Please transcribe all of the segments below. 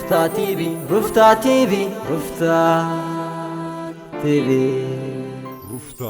ሩፍታ ቲቪ፣ ሩፍታ ቲቪ፣ ሩፍታ ቲቪ። ሩፍታ።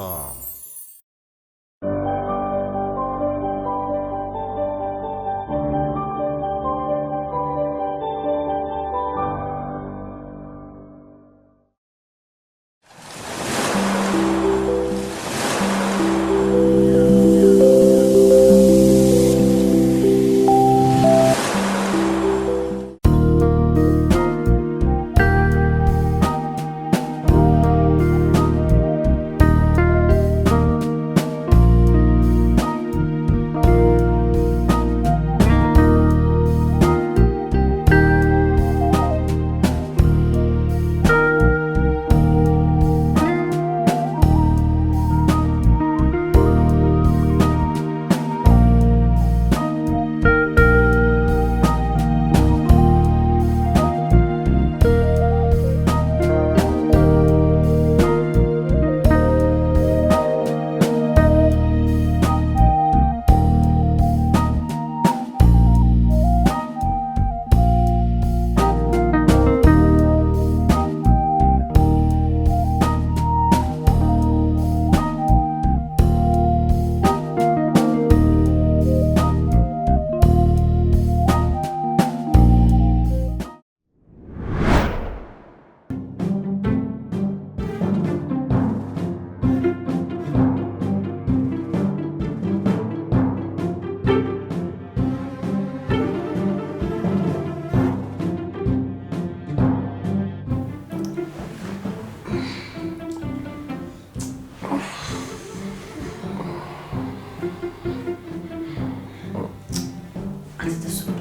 ኣቲ ተስዶ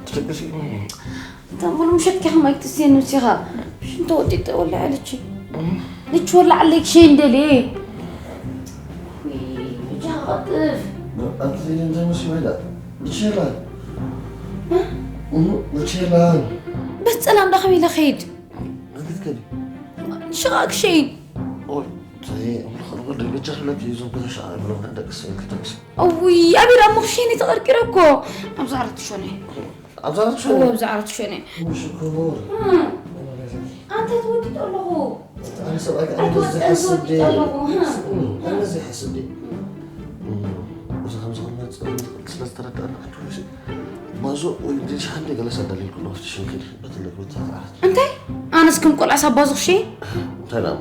ትደቅሲ። እንታ ሙሉ ምሸት ከ ከማይ ክትስየኒ ወሲኻ? ሽንቶ ወጢጠ ወላ ኣለች። ልች ወላ ኣለክ ሸይ እንደልየ። ውይ፣ ብቻ ቀጥፍ። ኣቲ ዘይደንተ መሲ ወላ። ብቻ ይላል። እ? እም፣ ብቻ ይላል። በስ ጸላም ዳኸም ኢለ ኸይድ። ኣቲ ትከዲ። ሽቓ ክሸይን። ኦይ፣ ተይ፣ ኣምላኽ፣ ኣምላኽ፣ ደይ በጃ ክብለኪ፣ እዞም ገዛ ሸዓ ብሎም ደቂ ሰበይቲ ተቅሲ። እውይ፣ ኣቤል፣ ኣሞ ክሸይን ተቐርቂረ እኮ። ኣብዚ ዓራት ትሾነ። ኣብዚ ዓራት ትሾነ? እዎ፣ ኣብዚ ዓራት ትሾነ። እም፣ ሽኮር። እም። ኣንታ ትወዲ ኣለኹ። ኣነ ሰብኣይ ከኣ ኣይ፣ እንደዚህ ትወዲ፣ ሓስብ ትወዲ ዲ-፣ ኣለኹ፣ እም። እም፣ ኣነ እንደዚህ ሓስብ ዲ-፣ እም፣ እዚ ከም ዝኾነ ስለ ዝተረዳእና፣ ኣንቺ ባዞ ወይ እንዲ ሻንደ ገለስ ኣዳልልኩ ነው ሽንክድ በትልክ በትልክ። እንታይ? ኣነስ ከም ቆልዓስ ኣባዙ ክሸይን? እንታይ ደኣ?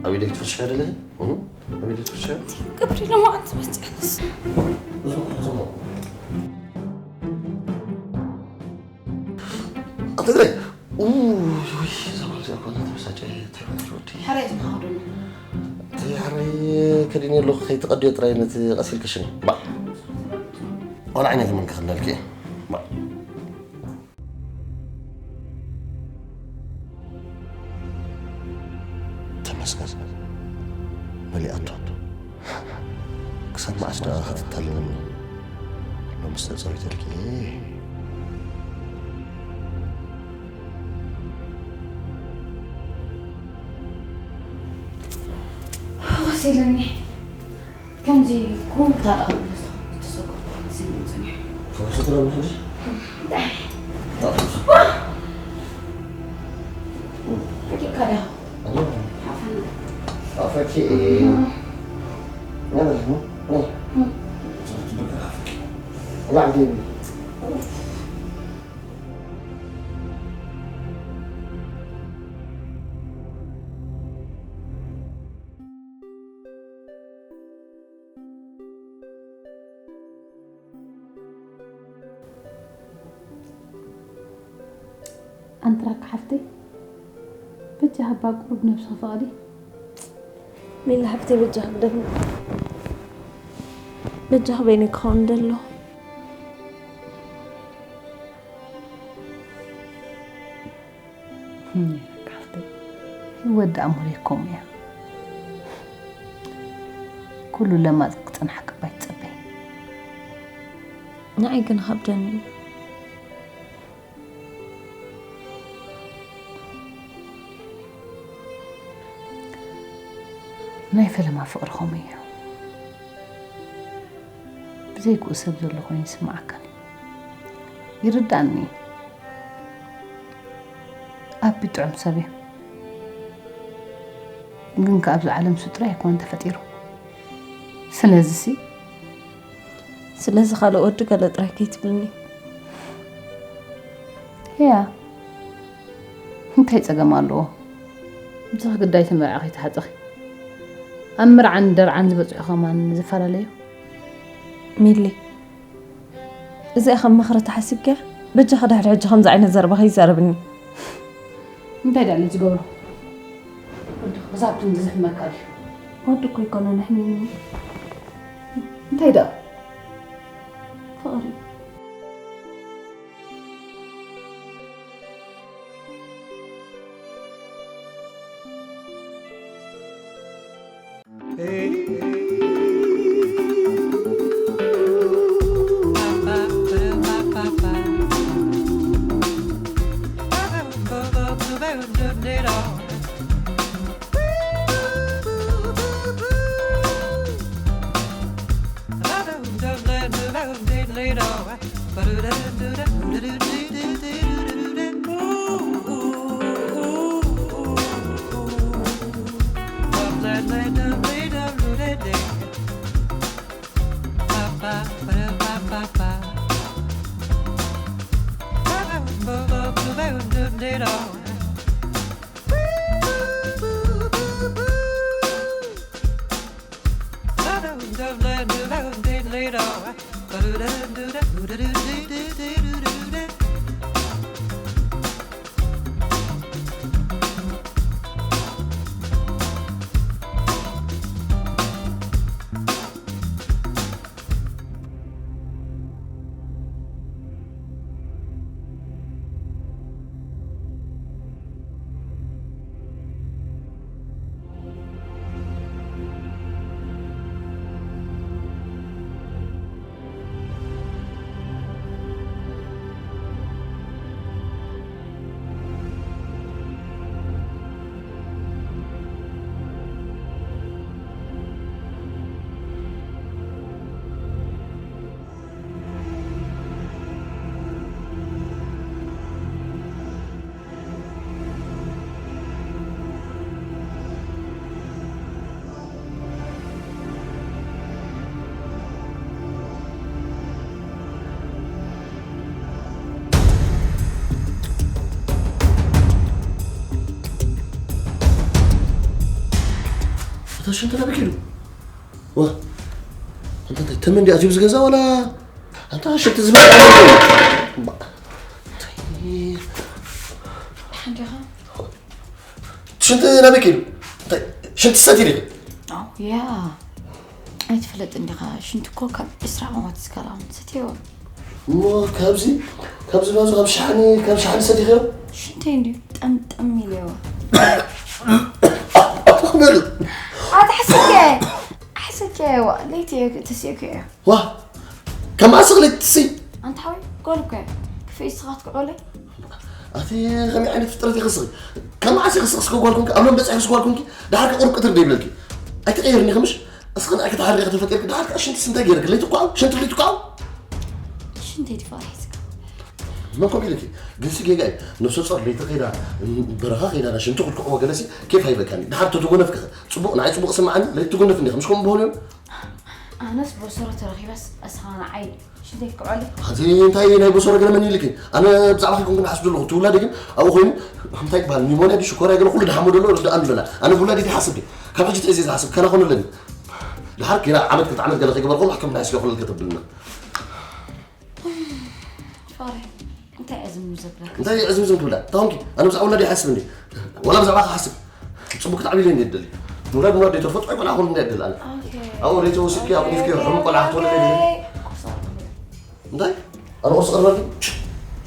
ኣብ ኢደይ ክትፈትሽ ኣይደለህን? እም? ኣብ ኢደይ ክትፈትሽ ኣይደለህን? ቀብሪ ለማዓት ትመጽእንስ። እዞ፣ እዞ። ኣትግረይ። ኡይ፣ ኡይ፣ እዛ ጓል እዚኣ እኮ ተበሳጨ፣ እንታይ ማለት ወዲ? ሕራይ ዝምሃዱና። እቲ ሕራይ ከዲነ ኣለኹ፣ ከይትቐድዮ ጥራይ ነቲ ቀሲልኪ ሽኒ። ባ። ዋላ ዓይነይ ከመን ክኽለልኪ እየ። ባ። ተመስገን። መሊኣቶ። ክሳብ መዓስ ደኣ ክትታለለኒ? ሎምስ ተጸዊተልኪ። ወሲለኒ። ከምዚ ኩምታ ደኣ ዝተሰጎርኩ ዝምጽኒ። ፈውሲ ትረብሕ እንጂ? እንታይ? ፈቂድካ ዲኻ? ኣነ? ሓፈና። ኣፈኪ እየ። እም። ነበር፣ እም? እም። እም። ጽቡቅ ጽቡቅ ኣፈኪ። ላዕሊ። ኣንትራክ ሓፍተይ፣ በጃ ሃባ ቁሩብ ነብሲ ፈቕዲ። ሜላ ሓፍተይ፣ በጃ ክደም-፣ በጃ በይነይ ክኸውን ደሎ። እም፣ ይረካ ሓፍተይ፣ ህይወት ደኣ ሙሉይ ከምኡ እያ። ኩሉ ለማጽ ክጸንሓካ እባ ኣይትጸበይ። ንዓይ ግን ከብደኒ እዩ። ናይ ፈለማ ፍቕሪ ከምኡ እዩ። ብዘይክኡ ሰብ ዘሎ ኮይኑ ይስምዓካን እዩ። ይርድኣኒ እዩ። ኣቢ ጥዑም ሰብ እዩ። ግን ከ ኣብዚ ዓለም እሱ ጥራይ ኣይኮነን ተፈጢሩ። ስለዚ ሲ ስለዚ ካልእ ወዲ ገለ ጥራይ ከይትብልኒ። ያ እንታይ ጸገም ኣለዎ? ብዝኽ ግዳይ ተመርዓ ከይተሓጸኺ ኣብ መርዓን ደርዓን ዝበጽሑ ከማን ዝፈላለዩ። ሚሊ፣ እዚኣ ከም ምኽሪ ተሓሲብክያ? በጃኻ ድሕሪ ሕጂ ከምዚ ዓይነት ዘረባ ከይዛረብኒ። እንታይ ደኣ ዝገብሮ? ወዲ ክዛብ ክንዲ ዝሕመካ ድዩ? ወዲ እኮ ኣይኮነን ኣሕሚሙኒ። እንታይ ደኣ? ፍቕሪ። እታ ሽንቲ ናበይ ከይዱ? ዋ፣ ኣንታ እንታይ ተመን ድዩ ኣትዩ ኣብዚ ገዛ ዋላ? ኣንታ ሽንቲ ዝበል ሽንቲ ናበይ ከይዱ? እንታይ ሽንቲ ሰትዩ ዲኺ? ኣው፣ ያ። ኣይትፈልጥን ዲኻ? ሽንቲ እኮ ካብ ዕስራ ዓመት እስካብ ሎሚ ሰትየዮ። እሞ ካብዚ፣ ካብዚ ናብዚ ካብ ሸሓኒ፣ ካብ ሸሓኒ ሰቲኽዮ? ሽንተይ እንድዩ ጠምጠም ኢለዮ። ኣታ ክበሉ። ኣታ ሓሰከ፣ ሓሰከ፣ ዋ፣ ለይቲ እየ ተሲእኩ እየ። ዋ፣ ከም ዓስኽ ለይቲ ትስይ? ኣንታ ሓወይ፣ ጎል እኮ እየ። ክፍእ ስኻ ትክዕበለይ? ኣቲ ከመይ ዓይነት ፍጥረት ኢኺ እስኺ? ካብ መዓስ ኢኺ እስኺ ጓል ኮንኪ? ኣብ ሎሚ በጺሕኪ ጓል ኮንኪ? ደሓር ከ ቁሩብ ቅትር ደይብለልኪ? ኣይትቀየርኒ ከምሽ? እስኺ ንኣኪ ተሓሪቂ ከተፈጢርኪ ደሓር ከ ሽንቲ ስንታይ ገይርኪ? ለይቲ እኮ ሽንቲ ለይቲ እኮ ሽንተይ ድፋ ሒዝካ። መን ኮን ኢልኪ? ግንሲ ጌጋ እዩ። ነፍሰ ጾር ለይቲ ከይዳ በረኻ ከይዳ ሽንቲ ክትክዕቦ ገለሲ ኬፍ ኣይበካኒ። ደሓር ተትጎነፍኪ ጽቡቕ ንዓይ ጽቡቕ ስምዓኒ። ለይቲ ትጎነፍ እንዲኺ። ምሽ ከምኡ በሆን እዮም? ኣነስ በሰሮ ተረኺበስ እስኻ ንዓይ ሽንተይ ክዕሊ። ኣቲ እንታይ ናይ በሰሮ ገለ መን ኢልኪ? ኣነ ብዛዕባ ከይኮንኩ ንሓስብ ዘለኹ። እቲ ውላደ ግን ኣብኡ ኮይኑ እንታይ ይበሃል? ኒሞንያ ድዩ ሽኮርያ ገለ ኩሉ ድሓሞ ዘሎ ርድኣኒ ሎና። ኣነ ብውላደ ይሓስብ ድዩ? ካብ ሕጂ ተእዜ ዝሓስብ ከላ ኮነ ኣለኒ። ድሓር ኪና ዓመት ክልተ ዓመት ገለ ከይገበርኩ ማሕከም ናይ ስለ ኩሉ ከተብልና። ፋሬ፣ እንታይ ዕዝም ዘብለካ? እንታይ ዕዝም ዝም ትብላ? ታውንኪ፣ ኣነ ብዛዕባ ውላደ ይሓስብ እንዴ? ወላ ብዛዕባ ክሓስብ። ጽቡቅ ክትዓብይለይ እንዴ ትደሊ? ምውላድ ምውላድ ደይተርፎ ጥዑይ ቆልዓ ክኸውን እንዴ ትደሊ ኣነ? ኦኬ። ኣብኡ ደይተወሲድኪ፣ ኣብኡ ዲፍኪ፣ ሕሙም ቆልዓ ክትወልድ እንዴ ትደሊ? ኦኬ። እንታይ? ኣነ ቁርሲ ቀርበልኪ?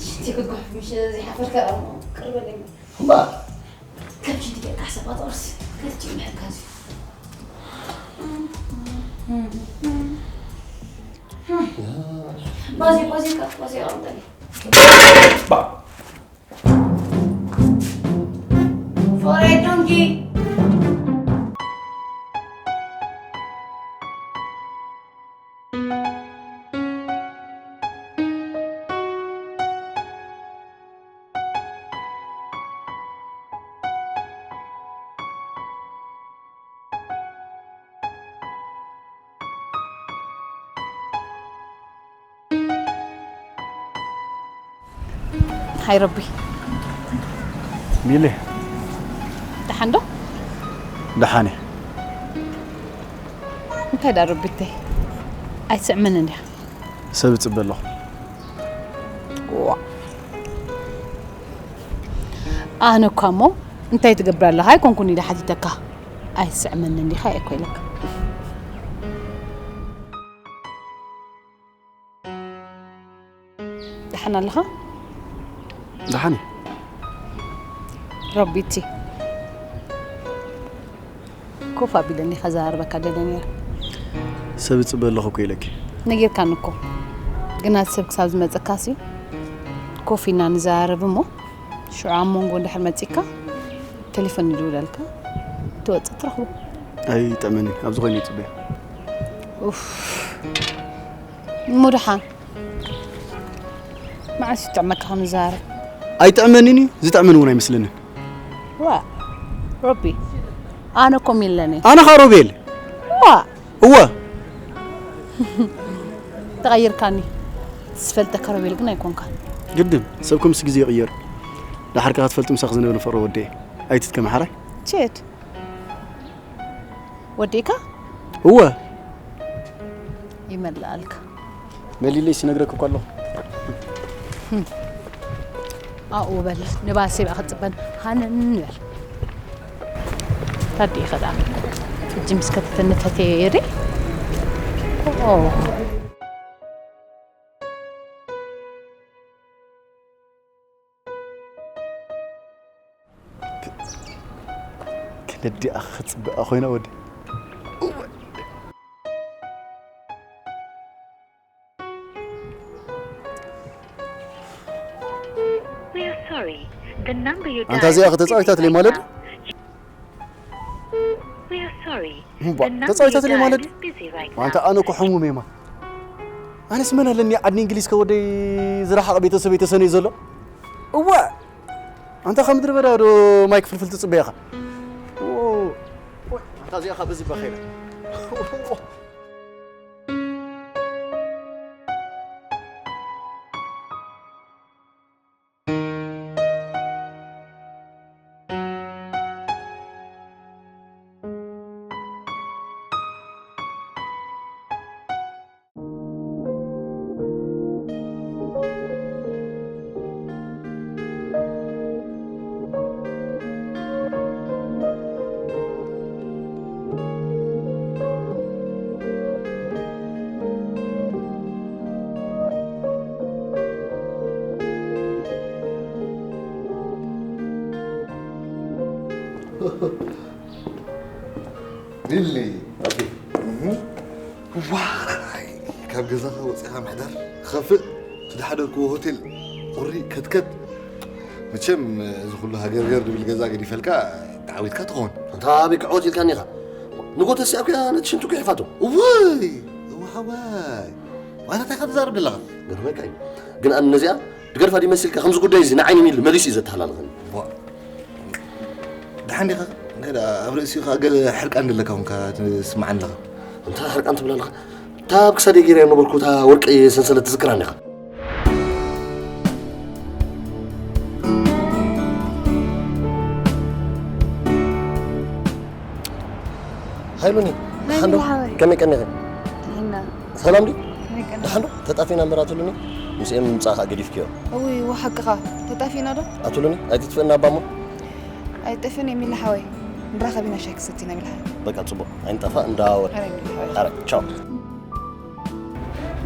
ሽንቲ ክትጓሕፍ ምሽ ዘይሓፈርካ እሞ ቅርበለይ። እምባ። ከም ሽንቲ ጌርካ ሕሰባ ቁርሲ። ከትጂ ምሕጋዝ እዩ። ባዚ፣ ባዚ፣ ባዚ፣ ኣምጣልኝ። ባ- For a donkey. ሃይ ረቢ። ሚሊ። ደሓን ዶ? ደሓን እየ። እንታይ ዳ ረቢተይ? ኣይትስዕምን እንድያ። ሰብ እጽበ ኣለኹ። ዋ። ኣነ እኳ እሞ እንታይ ትገብር ኣለኻ ኣይኮንኩን ኢለ ሓቲተካ። ኣይትስዕመኒ እንዲኻ እየ እኮ ኢለካ። ደሓን ኣለኻ? ደሓን እየ። ረቢቲ። ኮፍ ኣቢለኒ ከዘራርበካ ደልየ ነይረ። ሰብ እጽበ ኣለኹ እኮ ኢለኪ። ነጊርካኒ እኮ። ግና እቲ ሰብ ክሳብ ዝመጸካሲ ኮፍ ኢልና ንዘራረብ እሞ ሽዑ ኣብ መንጎ እንድሕር መጺእካ ቴሌፎን ይድውለልካ ትወጽእ ትረኽቦ። ኣይጥዕመንን፣ ኣብዚ ኮይኑ ይጽበያ። ኡፍ። እሞ ደሓን መዓስ ይጥዕመካ ክንዛረብ? ኣይጥዕመንን እዩ፣ ዝጥዕመን እውን ኣይመስለንን። ዋ፣ ሮቢ፣ ኣነ እኮ ሚለኒ። ኣነ ኸኣ ሮቤል። ዋ። እወ። ተቐይርካኒ። ዝፈልጠካ ሮቤል ግን ኣይኮንካን። ግድን፣ ሰብ ከምስ ግዜ ይቕየር። ደሓር ከኣ ክትፈልጢ ምሳኺ ዝነበረ ፍቕሪ ወደየ። ኣይትድከሚ ሓራይ። ቼድ። ወዲእካ? እወ። ይመልኣልካ። መሊለይ ሲነግረክ እኮ ኣለኹ። ኣብኡ በል፣ ንባሰይ በኣ ክትጽበን ሃነን በል። ታዲኡ ኸ ደኣ፣ ሕጂ ምስ ከተተኒ ፈትየ እየ ሪ? ኦ። ክነዲኣ ክጽበኣ ኮይና ወዲ። We are sorry. The number you ኣንታ እዚኣ dialed is ከተጻዊታት busy ለይ right ማለት? Now. We are sorry. እምባ፣ The number you ተጻዊታት ለይ dialed ማለት? Is busy right ኣንታ now. ኣነ እኮ ሕሙም እየማ። ኣነስ መን ኣለኒ ዓዲ እንግሊዝ ከወደይ ዝረሓቕ ቤተሰብ የተሰነዩ ዘሎ? እዋ! ኣንታ ካብ ምድሪ በዳ ዶ ማይ ክፍልፍል ትጽበ ኢኻ? ኦ፣ ኦይ፣ ኣንታ እዚኣ ኻብ በዚ በኸይላ። ሊሊ። ኣቢ። እህ። ዋይ፣ ካብ ገዛኻ ወፂኻ ምሕዳር ኸፍእ፣ ዝደሓደርክዎ ሆቴል ቁሪ ከትከት። መቸም እዚ ኩሉ ሃገርገር ድብል ገዛ ገዲፈልካ ተዓዊትካ ትኸውን። ኣንታ ኣበይ ክዕወት ኢልካኒ ኢኻ? ንጎተስ ያኩያ ነቲ ሽንቱ ጉሒፋቶ። እወይ፣ እወ ሓዋይ። ዋላ እንታይ ኢኻ ትዛረብ ዘለኻ? ገርመካ እዩ። ግን ኣነ ነዚኣ ድገርፋ ድዩ መሲልካ ከምዚ ጉዳይ እዚ ንዓይ ንሚል መሊሱ እዩ ዘተሃላልኸኒ። ዋ። ደሓን ዲኻ? እንታይ ደኣ ኣብ ርእሲኡ ኸኣ ገለ ሕርቃን ዘለካ ኮንካ ትስምዓኒ ኣለኻ። እንታይ ሕርቃን ትብል ኣለኻ? እታ ኣብ ክሳደይ ገይረያ ነበርኩ እታ ወርቂ ሰንሰለት ትዝክራ እንዲኻ? ሃይ ሉኒ፣ ሃይ ደሓን ዶ? ሚሊ ሓወይ። ከመይ ቀኒኺ? ጥዕና። ሰላም ድዩ? ከመይ ቀኒኺ? ደሓን ዶ? ተጣፊና እምበር ኣቶ ሉኒ፣ ምስኦም ምምጻእኻ ገዲፍክዮ። እውይ፣ እወ ሓቅኻ። ተጣፊና ዶ? ኣቶ ሉኒ፣ ኣይትጥፍእና እባ እሞ። ኣይጠፍእን እየ ሚሊ ሓወይ። ንራኸብ ኢና ሻሂ ክሰቲ ኢና ሚሊ ሓወይ። በቃ ጽቡቕ። ኣይንጠፋእ፣ እንዳወር። ሕራይ ሚሊ ሓወይ። ሕራይ፣ ቻው።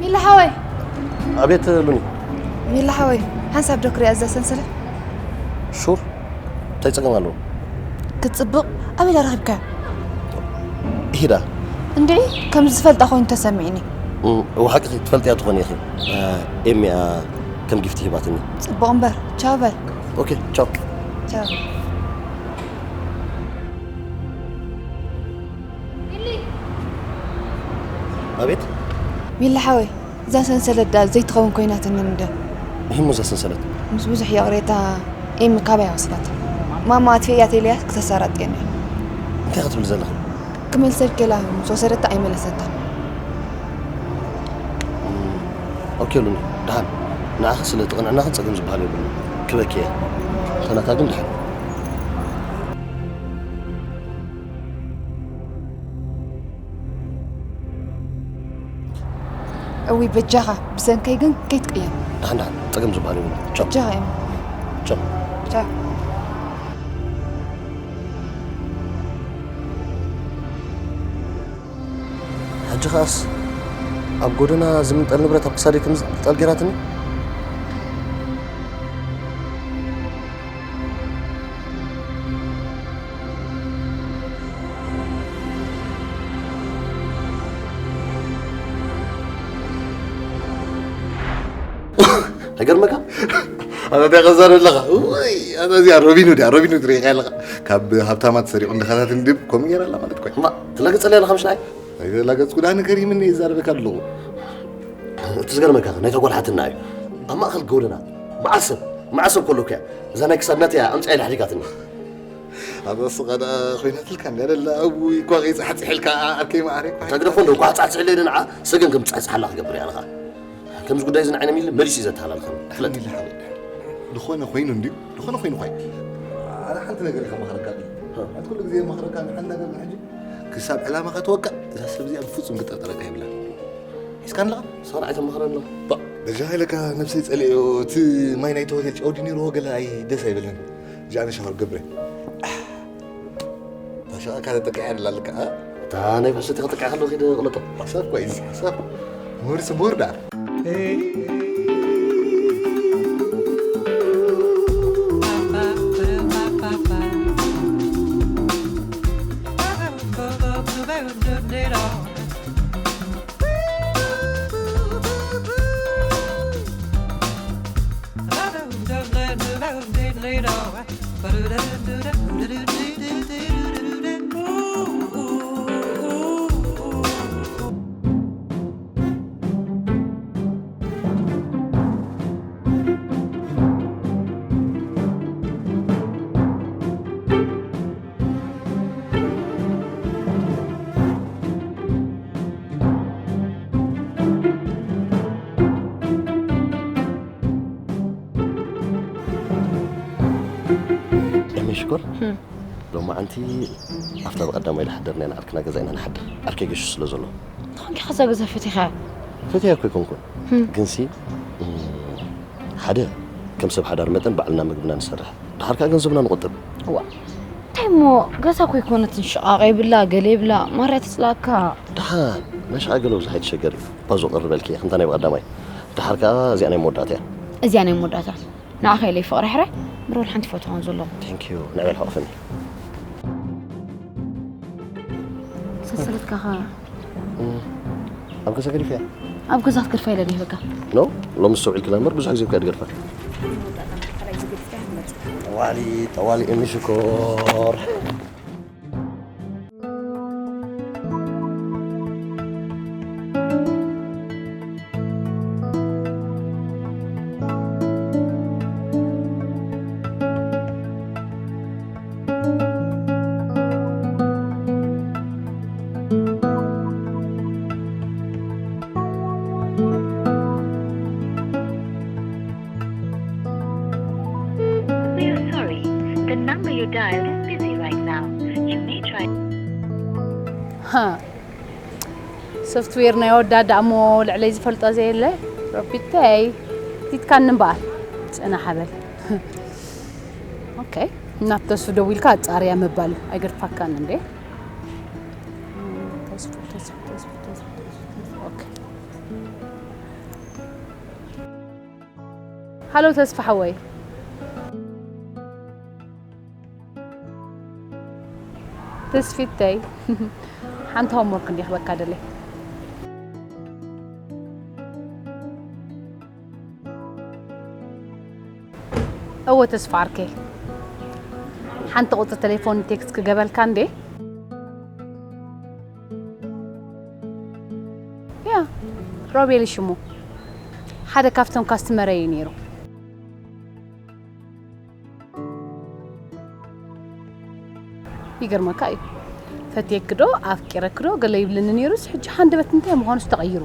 ሚሊ ሓወይ። ኣቤት ሉኒ። ሚሊ ሓወይ፣ ሓንሳብ ዶ ክሪኣ እዛ ሰንሰለት? ሹር። እንታይ ጸገም ኣለዎ? ክትጽብቕ ኣበይ ዳ ረኺብካያ? ኢሂዳ። እንድዒ፣ ከም ዝፈልጣ ኮይኑ ተሰሚዕኒ። እም፣ እወ ሓቅኺ ትፈልጥያ ትኾኒ ኢኺ። እ፣ ኤሚኣ ከም ጊፍቲ ሂባትኒ። ጽቡቕ እምበር፣ ቻው በል። ኦኬ፣ ቻው። ቻው። ኣቤት። ሚሊ ሓወይ፣ እዛ ሰንሰለት ደኣ ዘይትኸውን ኮይናትኒ እንድያ። እሂ እሞ እዛ ሰንሰለት? ምስ ብዙሕ ይቕሬታ ኤሚ ካባይ ወሲዳታ። ማማ ኣጥፊእያ ተኢለያ ክተሰራጥየኒ እያ። እንታይ ክትብሊ ዘለኺ? ክመልሰልኪ ኢላ ምስ ወሰደታ ኣይመለሰታን። እም፣ ኦኬ ሉኒ፣ ደሓን። ንዓኺ ስለ እቲ ቅንዕናኺ ጸገም ዝበሃል የብሉን። ክበኪ እየ። ተናታ ግን ድሓን። እዊ በጃኻ ብሰንከይ ግን ከይትቅየም። ድሓን ድሓን፣ ጸገም ዝበሃል የብሉን። ቻው። በጃኻ እዮም። ቻው። ቻው። ሕጂ ኸኣስ ኣብ ጎደና ዝምንጠል ንብረት ኣብ ክሳደይ ከም ዝንጠል ገይራትኒ። ተገርመካ? ኣታ እንታይ ቀዛር ኣለኻ? ውይ፣ ኣታ እዚኣ ሮቢን ሁድ እያ፣ ሮቢን ሁድ ርኢኻ ኣለኻ? ካብ ሃብታማት ሰሪቑ ንድኻታት እንድብ ከምኡ ገይራ ኣላ ማለት እኮ እዩ። እማ ትላገጸለይ ኣለኻ ምሽ ንዓይ? ኣይተላገጽኩ፣ ዳኣ ንገሪምኒ ይዛረበካ ኣለኹ። እቲ ዝገርመካ ናይታ ጓል ሓትና እዩ። ኣብ ማእከል ጎደና መዓስ ሰብ፣ መዓስ ሰብ ከሎ እኮ እያ እዛ ናይ ክሳድ ናተይ እያ ኣምጽኣ ኢላ ሓዲጋትኒ። ኣታ ስኻ ደኣ ኮይናትልካ እንድያ ደላ፣ እውይ፣ እኳ ከይጻሕጽሕ ኢልካ፣ ኣ-፣ ኣርከይ መዓረይ እኳ። ተግደፎ እንዶ፣ እኳ ጻሕጽሕ ኢለ ንዓ፣ ሰገን ከም ትጻሕጽሓላ ክገብር እያ ኣለኻ። ከምዚ ጉዳይ እዚ ንዓይ ነሚሉ መሊሱ እዩ ዘተሃላልኸኒ። ፍለጥ። ኢለ ሓወይ። ዝኾነ ኮይኑ እንድዩ፣ ዝኾነ ኮይኑ ኳይ። ኣነ ሓንቲ ነገር እየ ከማኽረካ ድዩ? ሃ። ኣቲ ኩሉ ግዜ የማኽረካ፣ ሓንቲ ነገር ግን ሕጂ ክሳብ ዕላማኻ ትወቅዕ፣ እዛ ሰብ እዚኣ ብፍጹም ክጠርጠረካ የብላን። ሒዝካ ኣለኻ? ንስኻ ንዓይ ተማኽረኒ ኣለኻ። ባ፣ በጃኻ ኢለካ ነብሰይ ጸሊኤዮ፣ እቲ ማይ ናይቲ ሆቴል ጨው ድዩ ነይርዎ፣ ገለ ኣይ ደስ ኣይበለኒ። እዚኣ ነሻወር ገብረ። ታሻ ካለ ተቀያ ላልካ፣ አ? እታ ናይ ብሕሰቲ ክጥቃ ከሎ ኺደ ቅለጦ። ሓሳብ ኮይስ፣ ሓሳብ። ሞርስ ሞርዳ። ኤሚ ሽኮር፣ ሎማዓንቲ ኣብታ ብቐዳማይ ዝሓደርና ኢና ዓርክና ገዛ ኢና ንሓድር። ዓርከይ ገሹ ስለ ዘሎ። ንኾንኪ ከዛ ገዛ ፈቲኻ? ፈትያ እኮ ኣይኮንኩን። ግንሲ፣ እም፣ ሓደ፣ ከም ሰብ ሓዳር መጠን ባዕልና ምግብና ንሰርሕ። ደሓር ከኣ ገንዘብና ንቑጥብ። እዋ፣ እንታይ እሞ ገዛ እኮ ኣይኮነትን፣ ሽቓቕ የብላ፣ ገለ የብላ፣ ማርያ ትጽላእካ። ደሓን፣ ነሻ ገለ ብዙሕ ኣይትሸገሪ። ባዞ ቀርበልኪ፣ ከምታ ናይ ብቐዳማይ። ደሓር ከኣ እዚኣ ናይ መወዳእታ እያ። እዚኣ ናይ መወዳእታ። ንዓኸ ኢለይ ፍቕሪ ሕራይ፣ ምሮል ሓንቲ ፎቶ ኸም ዘለኹ። Thank you። ንዕበል ሕቑፍኒ። ሰሰለትካ ኸ? እም፣ ኣብ ገዛ ገዲፈ እያ። ኣብ ገዛ ክትገድፋ ኢለ ዲበካ? ኖ፣ ሎሚ ኣስተውዒልክላ እምበር ብዙሕ ግዜ እኮ እያ ትገድፋ። ጠዋሊ፣ ጠዋሊ እምኒ ሽኮር። We are sorry. The number you dialed is busy right now. You may try. ሃ፣ ሶፍትዌር ናይ ወዳዳ እሞ ልዕለይ ዝፈልጦ ዘየለ። ሮቢተይ፣ ቲትካኒ እምበኣር። ጽናሕ በል። ኦኬ፣ ናብ ተስፉ ደዊልካ ኣጻርያ ምባል ኣይገድፋካን እንዴ? ተስፉ፣ ተስፉ፣ ተስፉ፣ ተስፉ፣ ተስፉ። ኦኬ። ሃሎ ተስፋ ሓወይ። ተስፊተይ፣ ሓንቲ ሆምወርክ እንዲ ክበካ ደለ። እወ ተስፋ ዓርከይ፣ ሓንቲ ቁጽሪ ቴሌፎን ቴክስት ክገበልካ እንዴ? ያ፣ ሮቤል ሽሙ፣ ሓደ ካብቶም ካስትመረይ እዩ ነይሩ። ይገርመካ እዩ፣ ፈትየኪ ዶ ኣፍቂረኪ ዶ ገለ ይብለኒ ነይሩስ፣ ሕጂ ሃንደበት እንታይ ምዃኑስ ተቐይሩ።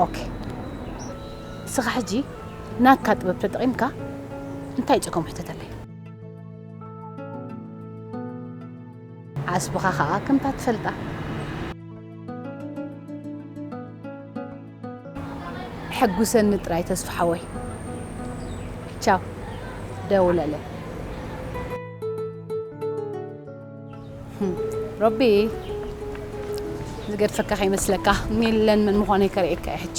ኦኬ፣ እስኻ ሕጂ ናትካ ጥበብ ተጠቒምካ እንታይ ጸገም ሕተተለይ? ዓስብኻ ኸኣ ከምታ ትፈልጣ። ሕጉሰኒ ጥራይ ተስፋ ሓወይ። ቻው፣ ደውለለይ። ህም፣ ሮቢ፣ ዝገድፈካ ከይመስለካ፣ ሚለን መን ምዃነይ ከርእየካ እየ ሕጂ።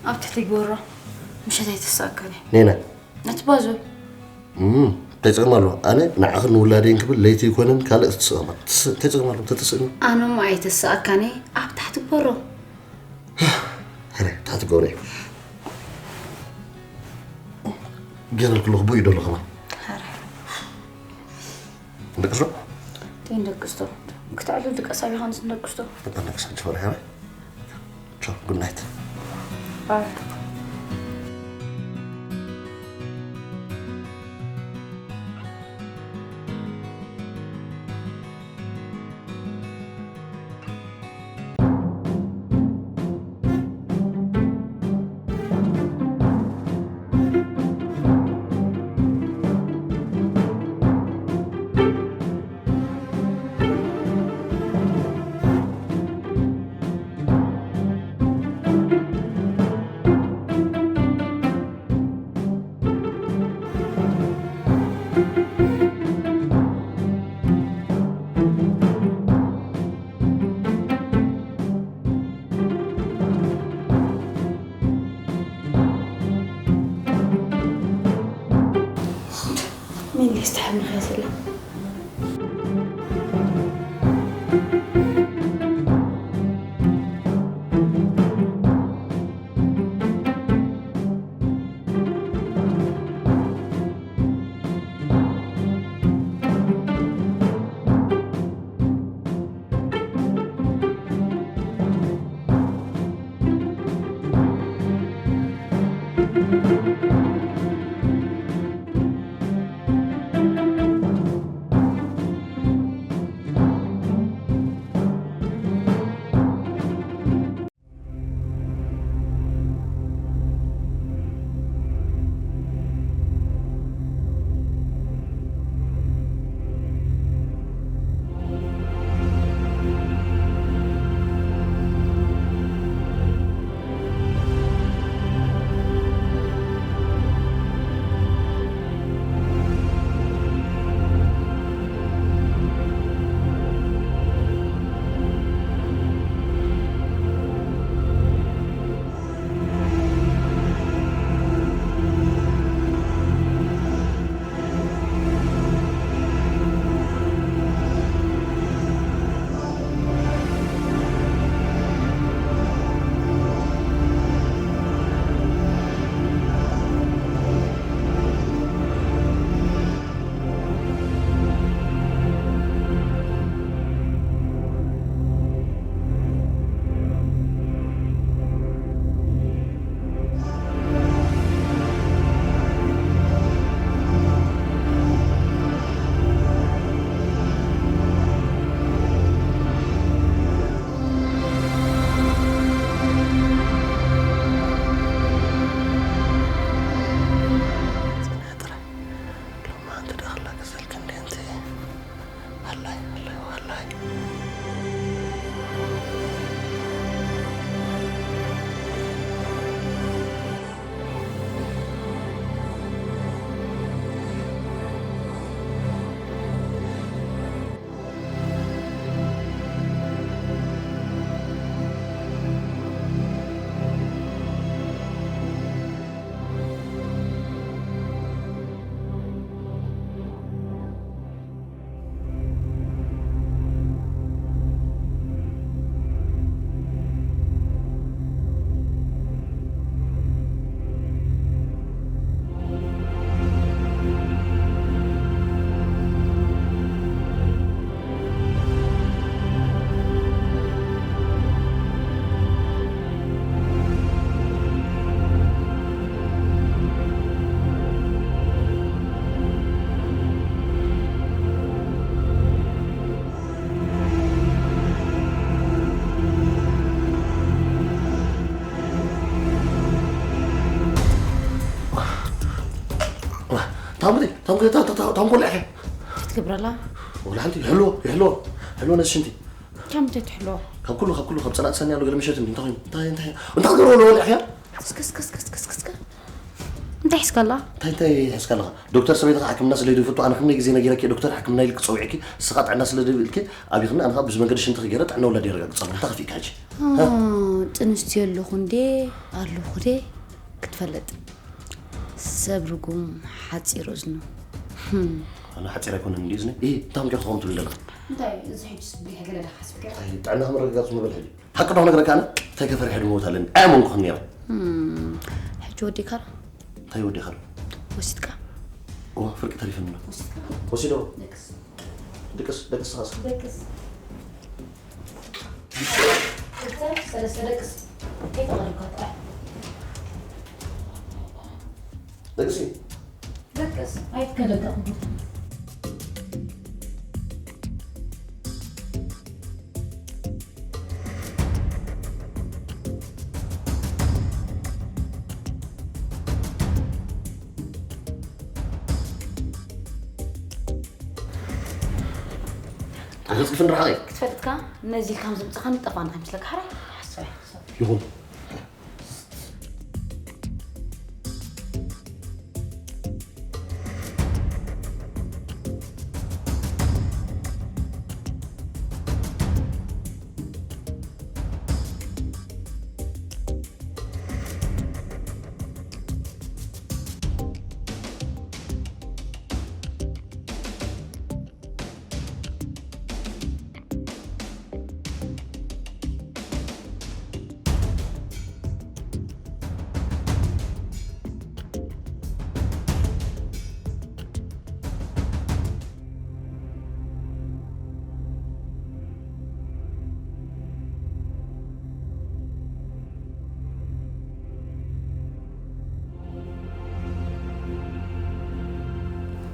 ኣብ ትሕቲ ጎሮ ምሸት ኣይተሳእካኒ። ኔና። ነቲ ባዞ። እም፣ እንታይ ጸገም ኣለዎ? ኣነ ንዓኽን ንውላደይን ክብል ለይቲ ይኮነን ካልእ ትስእማ። ትስ-፣ እንታይ ጸገም ኣለዎ? ተተስእኒ። ኣነ እሞ ኣይተሳእካኒ ኣብ ታሕቲ ጎሮ። ሕረ፣ ታሕቲ ጎሮ። ገይረልኩ ኣለኹ፣ ብኡ ይደሎ ከማን። ሕረ። ደቅሶ? እንታይ ደቅስቶ? ክትዕልል ድቀስ ኣቢኻ ንስ ደቅስቶ? በቃ ደቅስ፣ ኣንቺ ፈሪሓ። ቻው፣ ጉድ ናይት። ባይ። ምን ሊስትሓብ ንኸ ዘላ? ኣሙቲ፣ ታንኮ ታንኮ ታንኮ ለሐ። ክትገብረላ? ወላ ሓንቲ ይሕልዎ ይሕልዎ። ይሕልዎ ነዚ ሽንቲ። ከም እንታይ ትሕልዎ? ካብ ኩሉ ካብ ኩሉ ካብ ጸላእቲ ሰኒ ኣሎ ገለ ምሸት እንዲ እንታይ እንታይ እንታይ ገለ ወላ ለሐ። እስከ እስከ እስከ እስከ እስከ እስከ እንታይ ሒዝካላ? እንታይ እንታይ ሒዝካለኻ? ዶክተር ሰበይትኻ ሕክምና ስለ ዘይፈቱ ኣነ ክንደይ ግዜ ነጊረኪ ዶክተር ሕክምና ኢልክ ጸዊዕኪ ንስኻ ጥዕና ስለ ዘይብልኪ ኣብይኽኒ ኣነ ብዚ መንገዲ ሽንትኺ ገይረ ጥዕና ወላዲ የረጋግጸሉ እንታይ ከፊእካ ሕጂ? ጥንስቲ ኣለኹ እንዴ ኣለኹ ደ ክትፈልጥ ሰብ ርጉም ሓፂር እዝኑ ኣነ ሓፂር ኣይኮነን እንዲ እዝነ እ እንታይ ምኪ ክኸውን ትብል ዘለኻ እንታይ እዚ ሕጂ ስብሒ ገለ ዳሓስብከ ጥዕና ክምረጋጋፅ ምበል ሕጂ ሓቂ ዶ ክነግረካ ኣነ እንታይ ከፈርሐ ድመውት ኣለኒ ኣያመንኩኽን ነይረ ሕጂ ወዲእካ ዶ እንታይ ወዲእካ ዶ ወሲድካ እዋ ፍርቂ ተሪፈኒ ኣሎ ወሲድካ ወሲዶ ደቅስ ደቅስ ደቅስ ኻስ ደቅስ ክልተ ሰለስተ ደቅስ ከይተቐደምካ ጥራሕ ደቅሲ ደቅስ ኣይትከለካ ኣገዝግፍን ርሓቐይ ክትፈልጥካ ነዚ ኢልካ ከም ዝምፅኻን ጠፋን ከይመስለካ ሓራይ ሓሳብ ይኹን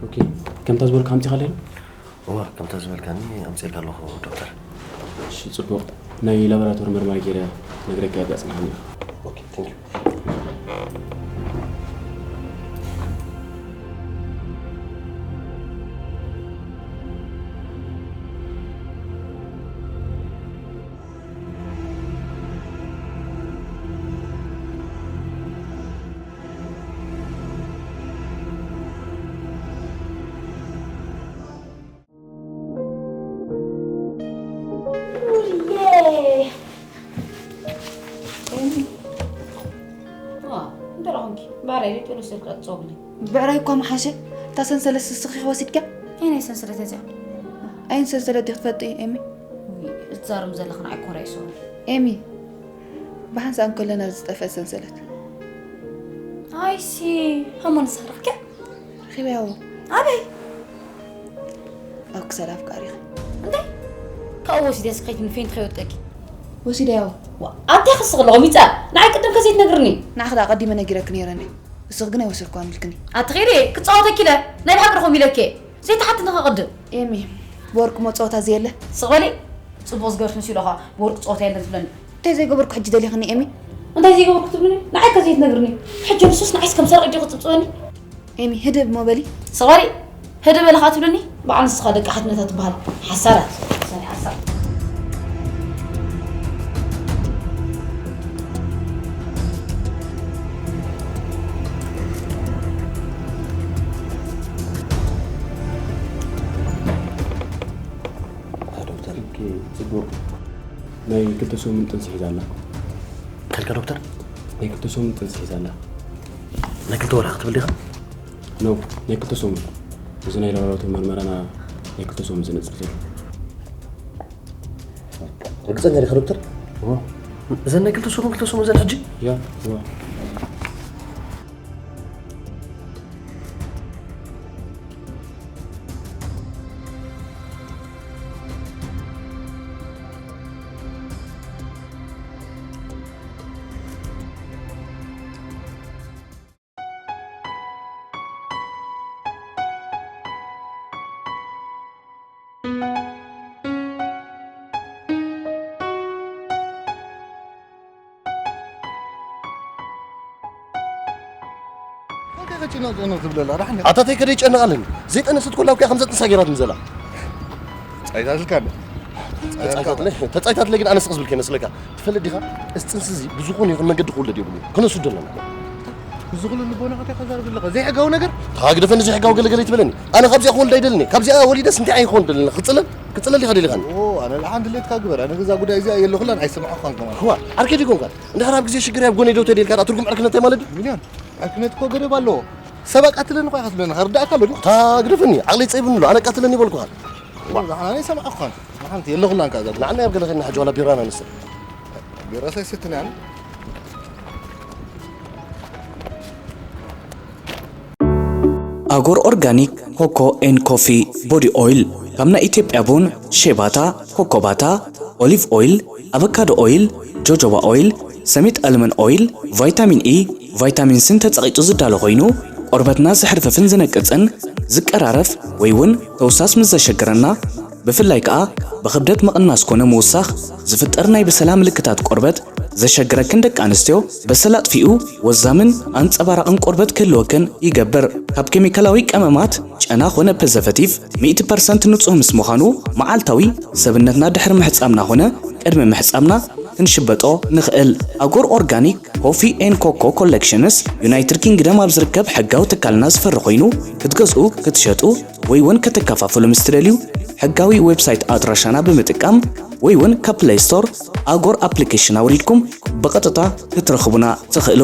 ኦኬ፣ ከምታ ዝበልካ ኣምፂኻ ኣለና? እዋ፣ ከምታ ዝበልካኒ ኣምፅኤልካ ኣለኹ ዶክተር። እሺ፣ ፅቡቕ። ናይ ላቦራቶሪ መርማሪ ገይረ ነግረካ እያ ፅንሓኒ። ኦኬ፣ thank you። ብዕራይ እኳ ምሓሸ እታ ሰንሰለት ስስኺ ወሲድካ ኣይ ናይ ሰንሰለት እዚኣ ኣይ ሰንሰለት ዲኽ ትፈልጢ ኤሚ እትዛረም ዘለኽን ኣይኮረ ይሰሩ ኤሚ ብሓንሳእ እንከለና ዝጠፍአ ሰንሰለት ኣይሲ ሃሞ ንስኻ ረኽብኪያ ረኺበያዎ ኣበይ ኣብ ክሳድ ኣፍቃሪኺ እንታይ ካብኡ ወሲደ ስኸይት ንፌንት ከይወጥቀኪ ወሲደያዎ ኣታይ ክስኽ ኣለኹ ሚፃ ንዓይ ቅድም ከዘይትነግርኒ ንዓኽ ደኣ ቀዲመ ነጊረኪ ነይረኒ እስኽ ግን ኣይወሰድኳን ኢልክኒ ኣትኺሪ ክፃወተኪ ኢለ ናይ ብሓቂ ርኹም ኢለኪ ዘይተሓትኒ ከቕድም ኤሚ ብወርቂ መፃወታ ዘየለ ስቕ በሊ ፅቡቕ ዝገርሽ መሲሉ ኸ ብወርቂ ፀወታ የለን ትብለኒ እንታይ ዘይገበርኩ ሕጂ ደሊኽኒ ኤሚ እንታይ ዘይገበርኩ ትብልኒ ንዓይ ከ ዘይትነግርኒ ሕጂ ንሱስ ንዓይስ ከም ሰረቕ ዲኹ ትፅብፅበኒ ኤሚ ህድእ እሞ በሊ ስቕ በሊ ህድእ በሊ ኸዓ ትብልኒ በዓል ንስኻ ደቂ ሓትነታ ትበሃል ሓሳዳት ሰኒ ሓሳብ ዶክተር ጽቡቕ ናይ ክልተ ሰሙን ጥንሲ ሒዛ ኣላ። ከልካ ዶክተር? ናይ ክልተ ሰሙን ጥንሲ ሒዛ ኣላ። ናይ ክልተ ወርሒ ክትብል ዲኻ? ኖ፣ ናይ ክልተ ሰሙን። እዚ ናይ ላቦራቶሪ መርመራና ናይ ክልተ ሰሙን ዝነጽር ዘሎ። ርግጸኛ ዲኻ ዶክተር? እወ። እዘን ናይ ክልተ ሰሙን ክልተ ሰሙን እዘን ሕጂ? ያ፣ እወ። ጭኖ ጭኖ ትብለላ ዳሕኒ። ኣታተይ ከደይ ጨነቕ ኣለኒ። ዘይጠነሰት ኮላ እኮ እያ ከም ዘጥንሳ ገይራ ትምዘላ። ጻይታትልካ እንደ ተጻይታትለ ተጻይታትለ ግን ኣነ ስቕ ዝብል ከይመስለካ። ትፈልጥ ዲኻ? እዚ ጥንሲ እዚ ብዝኾነ ይኹን መንገዲ ክውለድ የብሉ። ክነስዶ ኣለና። እዚ ኩሉ ልቦና ከታ ከዛርብ ኣለኻ ዘይሕጋዊ ነገር። ታግደፈኒ ዘይሕጋዊ ገለገለ ይትበለኒ። ኣነ ካብዚኣ ክወልድ ኣይደልኒ። ካብዚኣ ወሊደስ እንታይ ኣይኮን ደለና። ክጽለል ክጽለል ኢኻ ደሊኻኒ። ኦ ኣነ ለሓን ድሌትካ ግበር። ኣነ ገዛ ጉዳይ እዚኣ የለኹላን ኣይሰማዕኳን ከማን። ክዋ ዓርከይ ዲኮንካ እንድሕር ኣብ ግዜ ሽግር ኣብ ጎነይ ደው ተደልካ ትርጉም ዕርክነታይ ማለት ድዩ? ሚልዮን ዕርክነት እኮ ገደብ ኣለዎ። ሰብ ኣቃትለኒ እኳ ኢኻ ትብለኒ፣ ከርዳእካ ኣሎ ድዩ? እታ ግደፈኒ፣ ዓቕለይ ጸይብኒ ኣሎ፣ ኣነ ኣቃትለኒ ይበልኩኻ። ንዓና ኣይሰማዕኳን። ንሓንቲ የለኹላን ከኣ እዛ ንዓና ኣብ ገለ ኸድና ሕጂ ዋላ ቢራና ንስተ። ቢራ ሳይሰትን ኣነ። ኣጎር ኦርጋኒክ ኮኮ ኤን ኮፊ ቦዲ ኦይል ካብ ናይ ኢትዮጵያ ቡን፣ ሼባታ፣ ኮኮባታ፣ ኦሊቭ ኦይል፣ ኣቮካዶ ኦይል፣ ጆጆባ ኦይል፣ ሰሚጥ ኣልመን ኦይል፣ ቫይታሚን ኢ፣ ቫይታሚን ሲን ተጸቒጡ ዝዳሎ ኮይኑ ቆርበትና ዝሕርፍፍን ዝነቅጽን ዝቀራረፍ ወይ እውን ተውሳስ ምስ ዘሸግረና ብፍላይ ከኣ ብኽብደት ምቕናስ ኮነ ምውሳኽ ዝፍጠር ናይ ብሰላ ምልክታት ቆርበት ዘሸግረክን ደቂ ኣንስትዮ በሰላ ኣጥፊኡ ወዛምን ኣንጸባራቕን ቆርበት ክህልወክን ይገብር። ካብ ኬሚካላዊ ቀመማት ጨና ኮነ ፕሪዘርቨቲቭ ሚእቲ ፐርሰንት ንጹህ ምስ ምዃኑ መዓልታዊ ሰብነትና ድሕሪ ምሕጻምና ኮነ ቅድሚ ምሕጻምና ክንሽበጦ ንኽእል። ኣጎር ኦርጋኒክ ኮፊ ኤን ኮኮ ኮሌክሽንስ ዩናይትድ ኪንግደም ኣብ ዝርከብ ሕጋዊ ትካልና ዝፈሪ ኮይኑ ክትገዝኡ ክትሸጡ ወይ እውን ከተከፋፍሉ ምስ ትደልዩ ሕጋዊ ዌብሳይት ኣድራሻና ብምጥቃም ወይ እውን ካብ ፕለይ ስቶር ኣጎር ኣፕሊኬሽን ኣውሪድኩም ብቐጥታ ክትረኽቡና ትኽእሉ።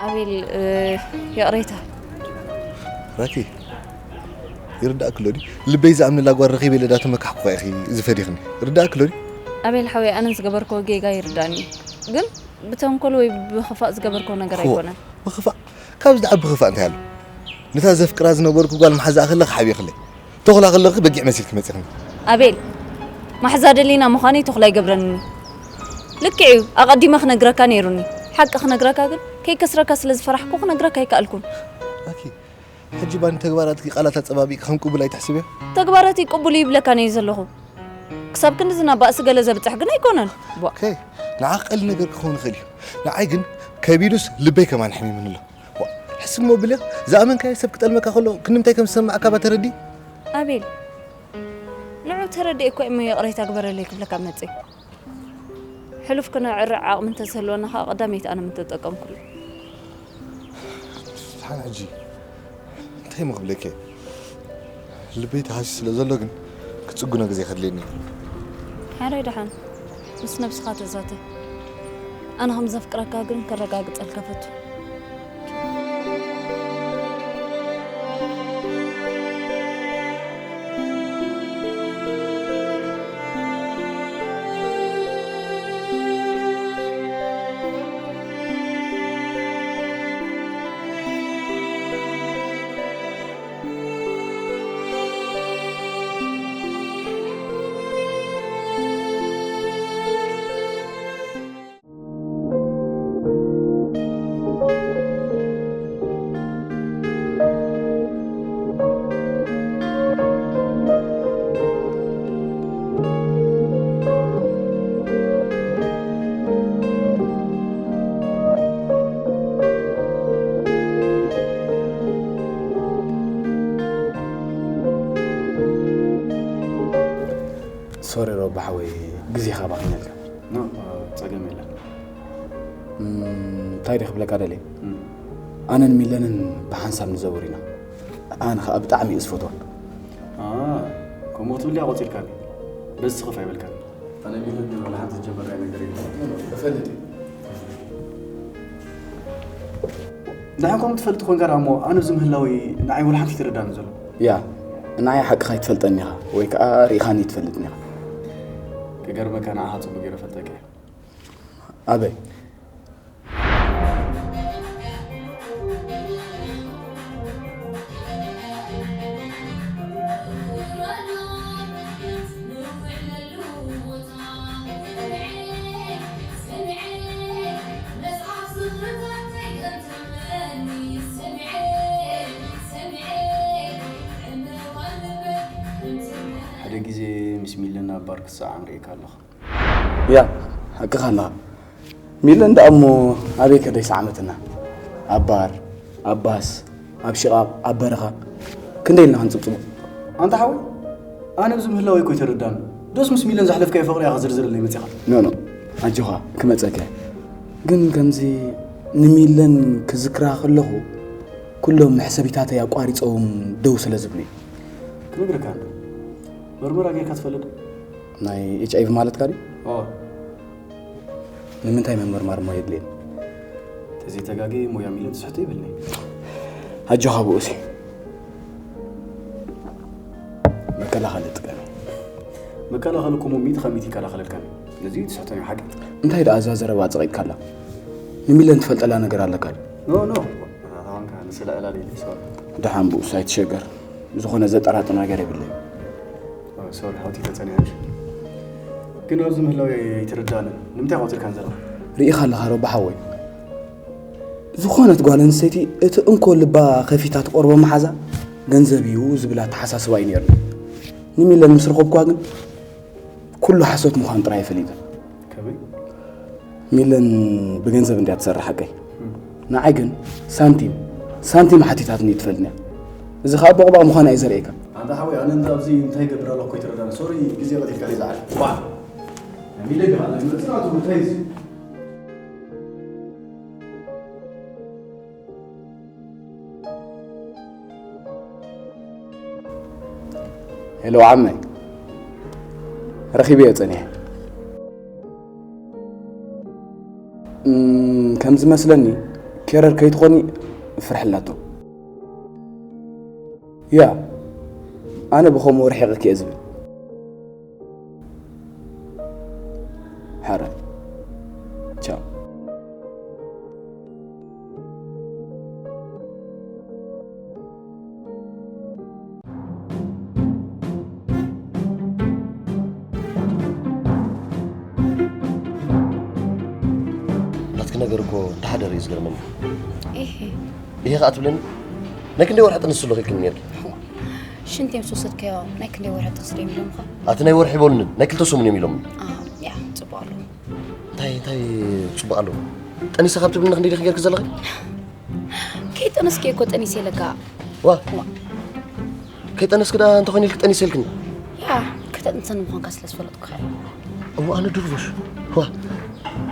ኣቤል ይቕሬታ። ራኪ ይርዳእክሎ ድዩ? ልበይ ዝኣምንላ ጓል ረኺበ ኢለ ዳተመካሕኩኻ ኢኺ ዝፈዲኽኒ። ይርዳእክሎ ድዩ? ኣቤል ሓወይ ኣነ ዝገበርክዎ ጌጋ ይርዳእኒ እዩ። ግን ብተንኮል ወይ ብኽፋእ ዝገበርክዎ ነገር ኣይኮነን። ብኽፋእ? ካብ ዝዓቢ ብኽፋእ እንታይ ኣሎ? ነታ ዘፍቅራ ዝነበርኩ ጓል መሓዛኣ ከለኺ ሓቢእክለይ። ተኹላ ከለኺ በጊዕ መሲልኪ መጺኽኒ። ኣቤል ማሕዛ ደሊና ምዃነይ ተኹላ ኣይገብረንን እዩ። ልክዕ እዩ ኣቐዲመ ክነግረካ ነይሩኒ። ሓቂ ክነግረካ ግን ከይከስረካ ስለ ዝፈራሕኩ ክነግረካ ኣይከኣልኩን። ኣኪ ሕጂ ባኒ ተግባራትኪ ቃላት ኣጸባቢቂ ከም ቅቡል ኣይትሕስብዮ? ተግባራተይ ቅቡል እዩ ይብለካ ነዩ ዘለኹ። ክሳብ ክንድዚ ናብ ባእሲ ገለ ዘብጽሕ ግን ኣይኮነን። ቧእ። ኦኬ፣ ንዓኺ ቀሊል ነገር ክኸውን ይኽእል እዩ፣ ንዓይ ግን ከቢዱስ ልበይ ከማን ኣሕሚሙኒ ኣሎ። ቧእ፣ ሕስብ እሞ ብለይ፣ ዝኣመንካዮ ሰብ ክጠልመካ ከሎ ክንምንታይ ከም ዝሰምዓካ እባ ተረድኢ። ኣቤል፣ ንዑ ተረድኤ እኮ እሞ ይቕሬታ ግበረለይ ክብለካ መጽእ። ሕሉፍ ክነዕርዕ ዓቕሚ እንተዝህልወና ከኣ ቀዳመይቲ ኣነ ምተጠቀምኩሉ። ስብሓን ሕጂ እንታይ እሞ ክብለኪ እየ? ልበይ ተሃስዩ ስለ ዘሎ ግን ክጽግኖ ግዜ ከድልየኒ እዩ። ሓራይ ደሓን ምስ ነብስኻ ተዛተ። ኣነ ከም ዘፍቅረካ ግን ከረጋግጸልካ ፈቱ። ሶሪ ሮባ ሓወይ፣ ግዜኻ ኣባኺነልካ። ኖ፣ ጸገም የለን። እንታይ ድየ ክብለካ ደልየ? ኣነን ሚለንን ብሓንሳብ ንዘውር ኢና። ኣነ ኸኣ ብጣዕሚ እየ ዝፈትዋ። ከምኡ ክትብል ድያ ቆጺርካኒ? በዚ ስኽፍ ኣይበልካን። ኣነ ሚለን ግን ወላ ሓንቲ ዝጀመርናዮ ነገር የለን። እፈልጥ እየ። ንዓይ ከምኡ ትፈልጥ ኮንካ ደኣ እሞ ኣነ ኣብዚ ምህላወይ ንዓይ ወላ ሓንቲ ኣይተረዳእን ዘሎ። ያ፣ ንዓይ ሓቅኻ ኣይትፈልጠኒ ኢኻ ወይ ከኣ ርኢኻኒ ኣይትፈልጥን ኢኻ። ክገርመካ ንዓኻ ጽቡቕ ገይረ እፈልጠካ እየ። ኣበይ? ባር ክትሰዓም ርእየካ ኣለኹ። ያ፣ ሓቅኻ ኣለኻ። ሚለን ደኣ እሞ ኣበይ ከደይ ሰዓመትና? ኣብ ባር፣ ኣብ ባስ፣ ኣብ ሽቓቕ፣ ኣብ በረኻ፣ ክንደይ ኢልና ክንጽብጽቦ? ኣንታ ሓወይ፣ ኣነ ኣብዚ ምህላወይ እኮ ኣይተረዳን። ዶስ ምስ ሚለን ዘሕለፍካዮ ፍቕሪ ኢኻ ዝርዝርለይ መጺኻ? ኖ፣ ኖ፣ ኣጆኻ፣ ክመጸካ እየ። ግን ከምዚ ንሚለን ክዝክራ ከለኹ፣ ኩሎም መሕሰቢታተይ ኣቋሪጾም ደው ስለ ዝብሉ እዩ። ክነግረካ እንዶ፣ መርመራ ጌርካ ትፈልጥ? ናይ ኤች ኣይ ቪ ማለትካ ድዩ? ኦ። ንምንታይ ምምርማር እሞ የድልየኒ? ተዘይተጋግየ ሞያ ሚለን ትስሕቶ ይብልኒ። ኣጆኻ ብኡሲ። መከላኸሊ ጥቀም። መከላኸሊ እኮ እሞ ሚእቲ ካብ ሚእቲ ይከላኸለልካ እዩ። ነዚ ትስሕቶ እዩ ሓቂ። እንታይ ደኣ እዛ ዘረባ ኣጸቒጥካላ? ንሚለን ትፈልጠላ ነገር ኣለካ ድዩ? ኖ፣ ኖ። ኣታ ኸማንካ ንስለ ዕላል ኢለ፣ ሶሪ። ደሓን ብኡስ ኣይትሸገር። ዝኾነ ዘጠራጥር ነገር የብለይን። ሶሪ፣ ሓውቲ ተጸኒሐ። ግን ኣብዚ ምህላው ኣይትርዳእንን። ንምንታይ ቆጺርካን ዘለኻ? ርኢኻ ኣለኻ ሮባ ሓወይ። ዝኾነት ጓል ኣንስተይቲ እቲ እንኮ ልባ ከፊታ ትቆርቦ መሓዛ ገንዘብ እዩ ዝብል ኣተሓሳስባ እዩ ነይሩኒ። ንሚለን ምስ ረኸብኩዋ ግን ኩሉ ሓሶት ምዃኑ ጥራይ ፈሊጠ። ከመይ? ሚለን ብገንዘብ እንድያ ትሰርሕ ሓቀይ። እም። ንዓይ ግን ሳንቲም፣ ሳንቲም ሓቲታትኒ ትፈልጥኒ እያ። እዚ ኸኣ ቦቕባቕ ምዃና እዩ ዘርእየካ። ኣንታ ሓወይ፣ ኣነ እንዳ ኣብዚ እንታይ ይገብር ኣለኹ እኮ ኣይትረዳእን። ሶሪ፣ ግዜ ቀቲልካለይ ዝዓል። ዋ! ሚለ ግባ፣ ናይ መጽናቱ እንታይ እዩ? ሄሎ ዓመይ፣ ረኺበዮ ጸኒሐ። እም፣ ከም ዝመስለኒ ኬረር ከይትኾኒ ፍርሒ ኣላቶ። ያ፣ ኣነ ብኸምኡ ርሒቕኪ እየ ዝብል። ሕራይ። ቻው። ናትኪ ነገር እኮ እንተሓደረ እዩ ዝገርመኒ። ኢሂ። ኢሂ ኸዓ ትብለኒ? ናይ ክንደይ ወርሒ ጥንሲ ኣለኺ ኢልክኒ ነይርኪ? ሽንቲ ምስ ወሰድካዮ ናይ ክንደይ ወርሒ ጥንሲ ዶ ኢሎምኻ? ኣቲ ናይ ወርሒ ኣይበሉንን፣ ናይ ክልተ ሰሙን እዮም ኢሎምኒ። ኣዎ፣ ያ፣ ጽቡቕ ኣሎ። እንታይ፣ እንታይ ጽቡቕ ኣሎ? ጠኒሰ ካብ ትብልኒ ክንደይ ዲኺ ጌርኪ ዘለኺ? ከይጠነስኪ እኮ ጠኒሰ ኢለካ። ዋ። ዋ። ከይጠነስኪ ደኣ እንተኾይኑ ኢልኪ ጠኒሰ ኢልክኒ? ያ፣ ከተጥንሰኒ ምዃንካ ስለ ዝፈለጥኩ እየ። እሞ ኣነ ድርቡሽ። ዋ።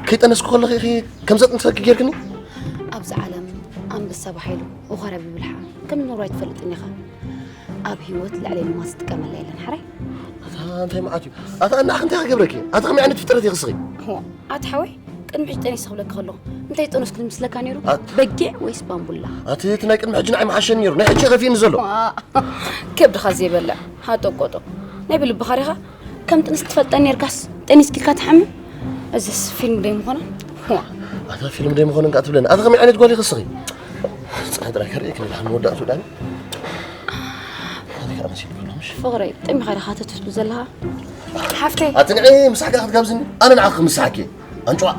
ከይጠነስኩ ከለኺ ኢኺ ከም ዘጥንሰኪ ጌርክኒ? ኣብዚ ዓለም ኣንበሳ ባሕ ኢሉ፣ ወኻርያ ብብልሓ ከም ዝነብሩ ኣይትፈልጥን ኢኻ። ኣብ ህይወት ልዕለይ ምማስ ዝጥቀመላ የለን፣ ሓራይ? ኣታ እንታይ መዓት እዩ? ኣታ ንዓኺ እንታይ ክገብረኪ? ኣታ ከመይ ዓይነት ፍጥረት ኢኺ እስኺ? እዋ፣ ኣቲ ሓወይ፣ ቅድሚ ሕጂ ጠኒሰ ክብለካ ከለኹ፣ እንታይ ዝጠነስኩ ዝመስለካ ነይሩ? ኣት- በጊዕ ወይስ ባምቡላ? ኣቲ እቲ ናይ ቅድሚ ሕጂ ንዓይ ምሓሸኒ ነይሩ፣ ናይ ሕጂ ከፊእኒ ዘሎ። ዋ፣ ከብድኻ ዘይበልዕ፣ ሃጠቆጦ። ናይ ብልብኻ ዲኻ? ከም ጥንስ ትፈልጠኒ ነርካስ፣ ጠኒስኪ ኢልካ ትሓምም? እዚስ ፊልም ዶ ይምኾና? ዋ። ኣታ ፊልም ዶ ይምኾነን ከኣ ትብለኒ? ኣታ ከመይ ዓይነት ጓል ኢኺ እስኺ? ጽናሕ ጥራይ ከርእየኪ ንድሓን መወዳእቱ ዳኒ። ኣቲ ከኣ መሲሉ ከሎ ምሽ? ፍቕረይ፣ ጠሚኻ ዲኻ ተትፍቱ ዘለኻ? ሓፍተይ። ኣቲ ንዒ ምሳሕካ ክትጋብዝኒ? ኣነ ንዓኺ ክምስሓኪ። ኣንጭዋ።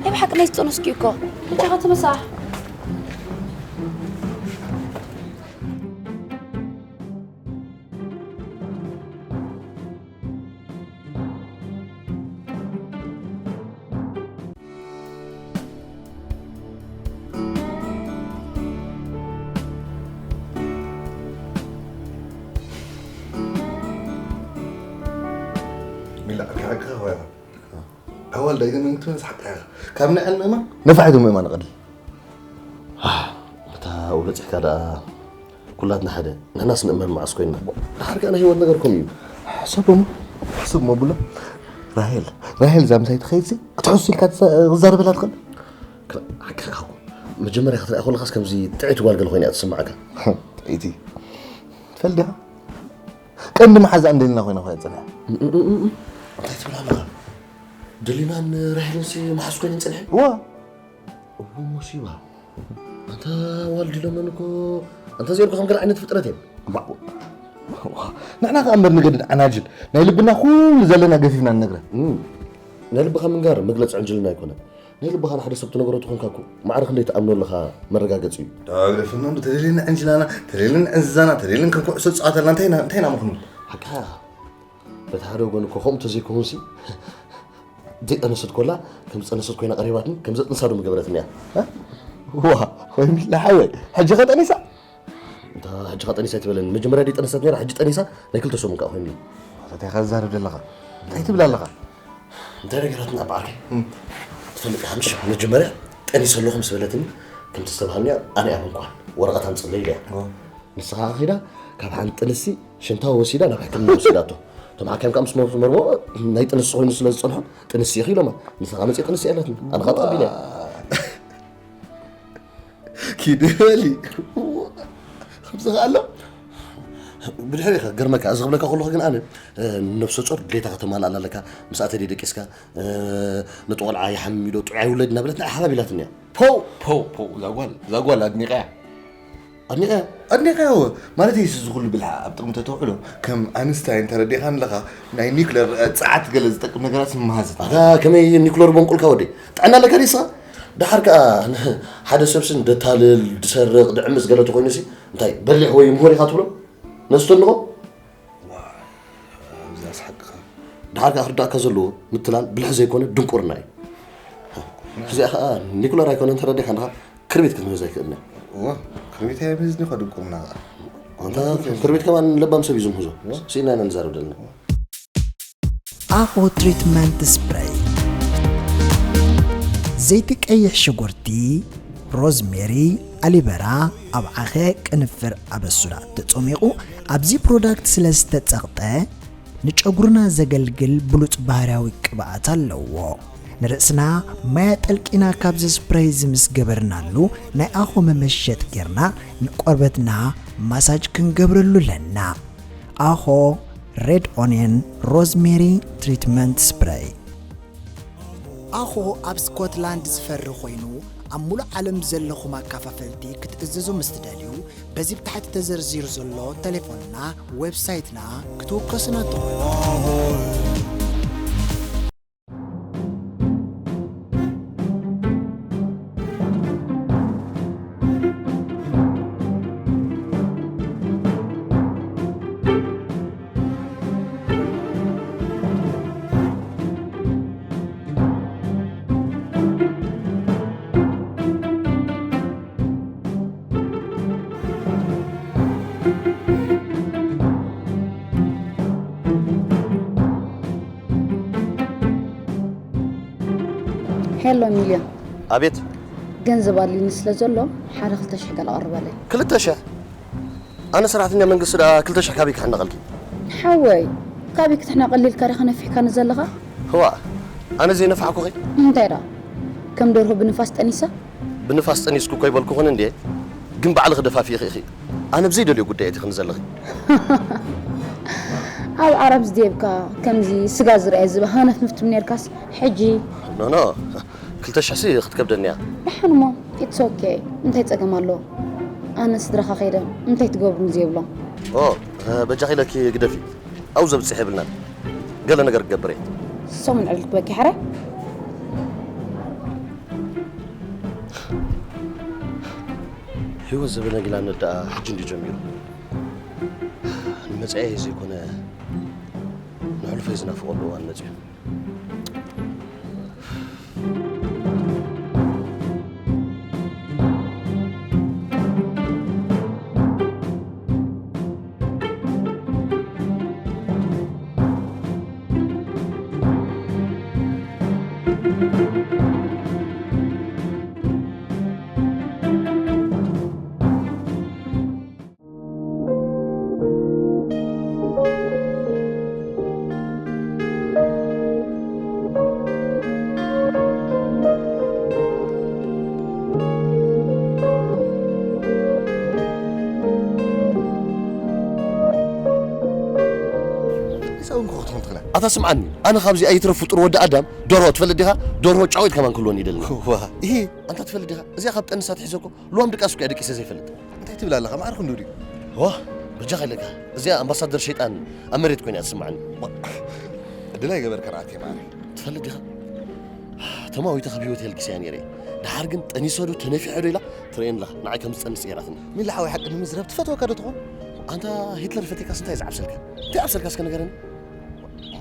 ናይ ብሓቂ ናይ ዝጠነስኪ እኮ። ብቻ ከተመሳሕ። ሚላ፣ ከ-፣ ከ-፣ ከ-፣ ኣዋልድ ኣይገመንክን ትብል ሓቂ ኢኻ። ካብ ንዕል ምእማን ነፋሒቶ ምእማን ይቐልል። ኣህ፣ እታ ኣብኡ በጺሕካ ደኣ ኩላትና ሓደ። ንሕናስ ንእመን መዓስ ኮይንና? ድሓር ከኣ ናይ ህይወት ነገር ከምኡ እዩ። ሕሰብ እሞ፣ ሕሰብ እሞ ብሎ። ራሄል፣ ራሄል እዛ ምሳይ ትኸይድሲ ክትሕሱ ኢልካ ትዘ-፣ ክትዛረበላ ትኽእል? ክላ-፣ ሓቂ ኢኻ እኮ። መጀመርያ ክትሪኣ ከለኻስ ከምዚ ጥዕይቲ ጓል ገለ ኮይና እያ ትስምዓካ። ጥዕይቲ? ትፈልጥ ዲኻ? ቀንዲ መሓዛኣ እንደሌና ኮይና እኮ እያ ትጸንሕ። እም፣ እም፣ እም፣ እም። እንታይ ትብል ኣለኻ? ደሊናን ራሄልንሲ መሓዙት ኮይነን ጸኒሐን? እዋ። እዎ፣ ሞሲባ። ኣንታ ኣዋልድ ኢሎመን እኮ፣ ኣንታ እዚኦም እኮ ከም ገለ ዓይነት ፍጥረት እዮም። ዋ-፣ ዋ-፣ ንሕና ከኣ እምበር ንገድድ ዓናጅል፣ ናይ ልብና ኩሉ ዘለና ገፊፍና ንነግረን። እም። ናይ ልብኻ ምንጋር መግለጺ ዕንጅልና ኣይኮነን። ናይ ልብኻ ንሓደ ሰብ ትነግሮ ተኾንካ እኮ፣ ማዕረ ክንደይ ትኣምኖ ኣለኻ መረጋገጺ እዩ። ዳግረፍና እንዶ ተደልየና ዕንጅላና፣ ተደልየና ዕንዝዛና፣ ተደልየን ከም ኩዕሶ ዝጻወተልና፣ እንታይ ኢና፣ እንታይ ኢና እሞ ክንብል? ሓቅኻ ኢኻ። በቲ ሓደ ወገን እኮ ከምኡ ተዘይከውንሲ ዘይጠነሰት ኮላ ከም ዝጠነሰት ኮይና ቀሪባትኒ ከም ዘጥንሳ ዶ ምገበረትኒ እያ። ዋ፣ ወይ ሚላ ሓወይ፣ ሕጂ ከጠኒሳ? እንታ ሕጂ ከጠኒሳ ኣይትበለኒ። መጀመርያ ደይ ጠነሰት ነይራ፣ ሕጂ ጠኒሳ ናይ ክልተ ሰሙን ከኣ ኮይኑ። እንታይ ከዛርብ ዘለኻ? እንታይ ትብል ኣለኻ? እንታይ ነገራት እና በዓል ትፈልጥ ኢኻ ምሽ? መጀመርያ ጠኒሰ ኣለኹ ምስ በለትኒ ከምቲ ዝተባሃልኒ ኣነ ኣመንኳን። ወረቐት ኣምፅለይ ኢለያ። ንስኻ ኺዳ ካብ ሓንቲ ጥንሲ ሽንታ ወሲዳ ናብ ሕክምና ወሲዳቶ። እቶም ሓካይም ከዓ ምስ መርምሮ ናይ ጥንሲ ኮይኑ ስለ ዝፀንሖ ጥንሲ ኢኺ ኢሎማ። ንስኻ መፅእ ጥንሲ ኣለትኒ ኣነ ከዓ ተቐቢለ። ኪድ በሊ። ከምዚ ከ ኣሎ? ብድሕሪ ኢኻ ገርመካ እዚ ክብለካ ከለኹ ግን ኣነ ነብሰ ጾር ድሌታ ከተማልኣላ ኣለካ። ምስ ኣተዲ ደቂስካ ነቲ ቆልዓ ይሓምም ኢዶ ጥዑይ ኣይውለድ እናበለት ንዓ ሓባብ ኢላትኒ እያ። ፖው ፖው ፖው። እዛ ጓል እዛ ጓል ኣድኒቀያ። ኣድኒቀያ? ኣድኒቀያ እወ። ማለት እዩ እዚ ኩሉ ብልሓ ኣብ ጥቕሚ ተተውዕሎ ከም ኣንስታይን ተረዲእካ ኣለኻ። ናይ ኒክለር ጸዓት ገለ ዝጠቅም ነገራት ምሃዘት። ኣታ ከመይ ኒክለር ቦንቁልካ ወደይ? ጥዕና ኣለካ ድስኻ? ደሓር ከኣ ሓደ ሰብሲ ደታልል ድሰርቕ ድዕምጽ ገለ ተኾይኑሲ እንታይ በሊሕ ወይ ምሁር ኢኻ ትብሎ? ነስተንኾ? ዋ፣ ኣብዚ ኣስሓቅኻ። ደሓር ከኣ ክርዳእካ ዘለዎ ምትላል ብልሒ ዘይኮነ ድንቁርና እዩ። እዚኣ ከኣ ኒኩለር ኣይኮነን ተረዲኻ እንድኻ ክርቢት ክትምህዝ ኣይክእልን እየ። እዋ፣ ክርቢት ኣየምህዝን እኳ ድንቁርና ከኣ። ኣንታ ክርቢት ከማን ለባም ሰብ እዩ ዝምህዞ። እዋ። ስኢልና ኢና ንዛረብ ዘለና። ኣኾ ትሪትመንት ስፕረይ። ዘይቲ ቀይሕ ሽጉርቲ፣ ሮዝሜሪ፣ ኣሊበራ፣ ኣብ ዓኸ፣ ቅንፍር፣ ኣበሱዳ ተጸሚቑ ኣብዚ ፕሮዳክት ስለ ዝተጸቕጠ ንጨጉርና ዘገልግል ብሉጽ ባህርያዊ ቅብኣት ኣለዎ። ንርእስና ማይ ኣጠልቂና ካብዚ ስፕረይ እዚ ምስ ገበርናሉ ናይ ኣኾ መመሸጥ ጌርና ንቆርበትና ማሳጅ ክንገብረሉ ኣለና። ኣኾ ሬድ ኦንየን ሮዝሜሪ ትሪትመንት ስፕረይ። ኣኾ ኣብ ስኮትላንድ ዝፈሪ ኮይኑ ኣብ ሙሉእ ዓለም ዘለኹም ኣካፋፈልቲ ክትእዘዙ ምስ ትደልዩ በዚ ብታሕቲ ተዘርዚሩ ዘሎ ተሌፎንና ዌብሳይትና ክትውከሱና ትኽእሉ። ሄሎ ሚልዮን። ኣቤት። ገንዘብ ኣልዩኒ ስለ ዘሎ ሓደ ክልተ ሽሕ ገለ ኣቕርበለይ። ክልተ ሽሕ? ኣነ ሰራሕተኛ መንግስቲ ደኣ ክልተ ሽሕ ካበይ ክሕነቐልኪ? ሓወይ፣ ካበይ ክትሕነቐሊ ኢልካ ዲኻ ነፊሕካኒ ዘለኻ? ህዋ፣ ኣነ ዘይነፋሕኩኺ? እንታይ ደኣ? ከም ደርሆ ብንፋስ ጠኒሳ? ብንፋስ ጠኒስኩ እኮ ኣይበልኩኽን እንድየ፣ ግን ባዕልኺ ደፋፊእኺ ኢኺ። ኣነ ብዘይደልዮ ጉዳይ ኣእቲኽኒ ዘለኺ። ኣብ ዓረብ ዝድየብካ ከምዚ ስጋ ዝረኣየ ዝብኢ ሃነፍንፍ ትብል ነርካስ፣ ሕጂ? ኖ፣ ኖ፣ ክልተ ሽሕ ሲ ክትከብደኒ እያ። ደሓን እሞ፣ ኢትስ ኦኬ። እንታይ ጸገም ኣሎ? ኣነ ስድራኻ ከይደ እንታይ ትገብሩኒ ዘይብሎም? ኦ፣ በጃኺ ኢለኪ ግደፊ። ኣብኡ ዘብጽሕ የብልናን። ገለ ነገር ክገብር እየ። ሰሙን ዕድል ክበኪ ሓራይ። ህይወት ዘበነ ጊላነት ደኣ ሕጂ እንድዩ ጀሚሩ። ንመጻኢየይ ዘይኮነ ንሕሉፈይ ዝናፍቐሉ እዋን መጺኡ። ኣታ ስምዓኒ፣ ኣነ ካብዚ ኣይትረፍ ፍጡር ወዲ ኣዳም ደርሆ ትፈልጥ ዲኻ? ደርሆ ጫዊት ከማን ክህልወኒ ይደሊ። ዋ፣ እሂ፣ ኣንታ ትፈልጥ ዲኻ? እዚኣ ካብ ጠንሳ ትሒዘ እኮ ልዋም ድቃስ እኮ እያ ደቂሰ ዘይፈልጥ። እንታይ ትብል ኣለኻ? ማዕረ ክንዱ ድዩ? ዋ፣ በጃኻ ኢለካ። እዚኣ ኣምባሳደር ሸይጣን ኣብ መሬት ኮይና እያ ትስምዓኒ። ዋ፣ ዕድል ኣይገበርካን ኣትየ ማዕረ። ትፈልጥ ዲኻ? ተማዊተ ካብ ህይወት የልጊሰያ ነይረ። ደሓር ግን ጠኒሰ ዶ ተነፊሐ ዶ ኢላ ትርእየኒ ኣለኻ። ንዓይ ከም ዝጠንስ ገይራትኒ። ሚሊ ሓወይ ሓቂ ንምዝረብ ትፈትወካ ዶ ትኾን? ኣንታ ሂትለር ፈቲካስ እንታይ ዝዓብሰልካ? እንታይ ዓብሰልካ እስከ ንገረኒ?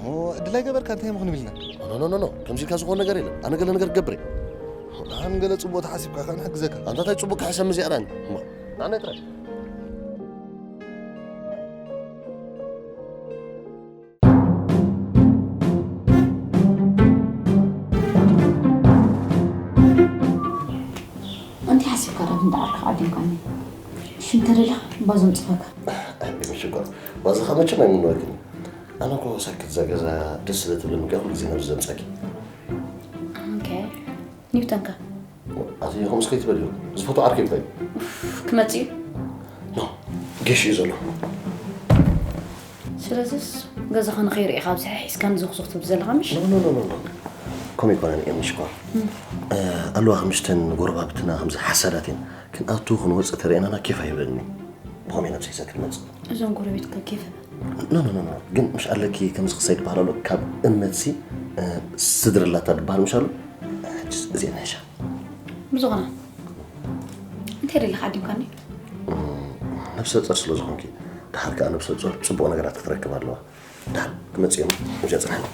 እሞ እድላይ ገበርካ እንታይ ምኹን ኢልና? ኖ ኖ ኖ ኖ፣ ከምዚ ኢልካ ዝኾን ነገር የለን። ኣነ ገለ ነገር ክገብር እየ። ኣን ገለ ጽቡቕ ተሓሲብካ ከኣ ንሕግዘካ። ኣንታ እንታይ ጽቡቕ ክሕሰብ ምዚኣ ዳን? እሞ ኣነ ጥራይ። ኣንቲ ሓሲብካ ዶ እንዳዓርካ ዓዲምካኒ? እሺ እንተ ደለኻ ባዞም ጽፈካ። ሽኮር፣ ባዝኻ መቸም ኣይምነወክን። ኣነ እኮ ሳክት እዛ ገዛ ደስ ስለ ትብለኒ እኮ ኩሉ ግዜ ናብዚ ዘምጻኪ። ኦኬ። ኒውተንካ ኣቲ ከምስ ከይትበልዮ ዝፈትዎ ዓርከይ እኮ እዩ። ክመጽእ እዩ። ኖ፣ ጌሽ እዩ ዘሎ። ስለዚስ ገዛኻ ንኸይርኢ ካብ ዝሐ ሒዝካ ንዘኽዞኽ ትብል ዘለኻ ምሽ? ኖ ኖ ኖ ኖ ኖ። ከምኡ ይኮነን እዮም ሽኮር። ኣለዋ ከምሽተን ጎረባብትና ከምዚ ሓሳዳት እየን። ክንኣቱ ክንወፅእ ተርእየናና ኬፍ ኣይብለኒ። ብኸመይ ነብሰይ ሰክር መፅእ። እዞም ጎረቤትካ ኬፍ ኖ ኖ ኖ ኖ። ግን ምሽ ኣለኪ ከምዚ ክሳይ ድበሃል ኣሎ ካብ እመትሲ ስድርላታ ድበሃል ምሽ ኣሎ። እዚአ ነሻ ብዝኾነ እንታይ ደለኻ ዓዲምካኒ? ነብሰ ጾር ስለ ዝኾንኪ። ድሓር ከኣ ነብሰ ጾር ጽቡቕ ነገራት ክትረክብ ኣለዋ። ድሓር ክመጽእ እዮም። እዚኣ ጽናሕኒ።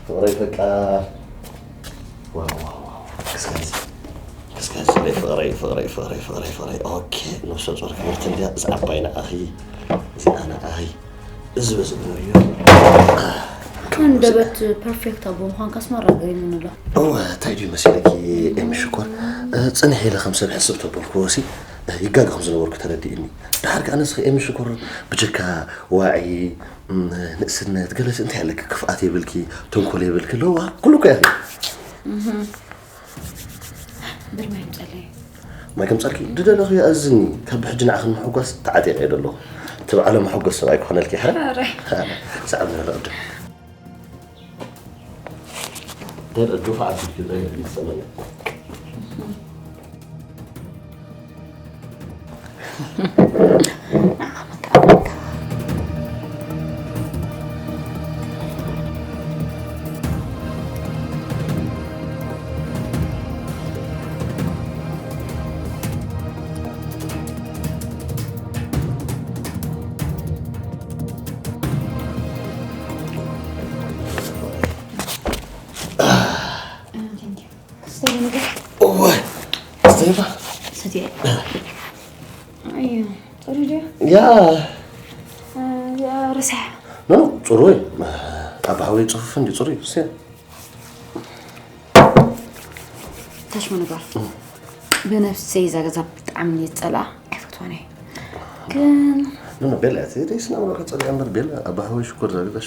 ፍቕረይ ፈቃር ዋው ዋው ዋው ክስከዚ ክስከዚ ፍቕረይ ፍቕረይ ፍቕረይ ፍቕረይ ፍቕረይ ኦኬ ነብሰ ጾር ክብርቲ እንድያ እዛ ዓባይ ንዓኺ እዚኣ ንዓኺ እዚ በዚ ግበርዮ ከንደበት ፐርፌክት ኣቦ ምዃንካስ ማራ ገሪሙኒ ኣሎ። እወ እንታይ ድዩ መሲለኪ ኤሚ ሽኮር ጽንሕ ኢለ ከም ሰብ ሕስብ ተበልክዎ ሲ ይጋገኹም ዝነበርኩ ተረዲእኒ። ድሓር ከኣ ንስኺ ኤሚ ሽኮር ብጀካ ዋዒ ንእስነት ገለሲ እንታይ ኣለኪ ክፍኣት የብልኪ ተንኮል የብልኪ ኣለዋ ኩሉ እኮ ያኺ ብርማይ ምጸለይ ማይ ከምጸልኪ ድደለኹ ይኣዝኒ ካብ ብሕጂ ንዓኽን ምሕጓስ ተዓጢቐ እየ ደለኹ እቲ በዓለ መሐጎስ ሰብኣይ ክኾነልኪ ሕረ ሰዓብ ዝበለ ቅድም ደል እዱፍ ዓቢልኪ ዘይትጸመነ እወ ስተይባ ሰትየ ኣዩ ጥሩ ድያ ያ ረሳሕ ኖ ጽሩይ ኣብ ሓወይ ጽፉፍ እንዲ ጽሩይ ስ ታሽሙ ነገር ብነፍሰይ እዛ ገዛ ብጣዕሚ እየ ዝፀልኣ ኣይፈትዋን እየ ግን ኖ ቤላ እቲ ደይስና ምኖ ከፀልያ እምበር ቤላ ኣብ ሓወይ ሽኮር ዛገዛ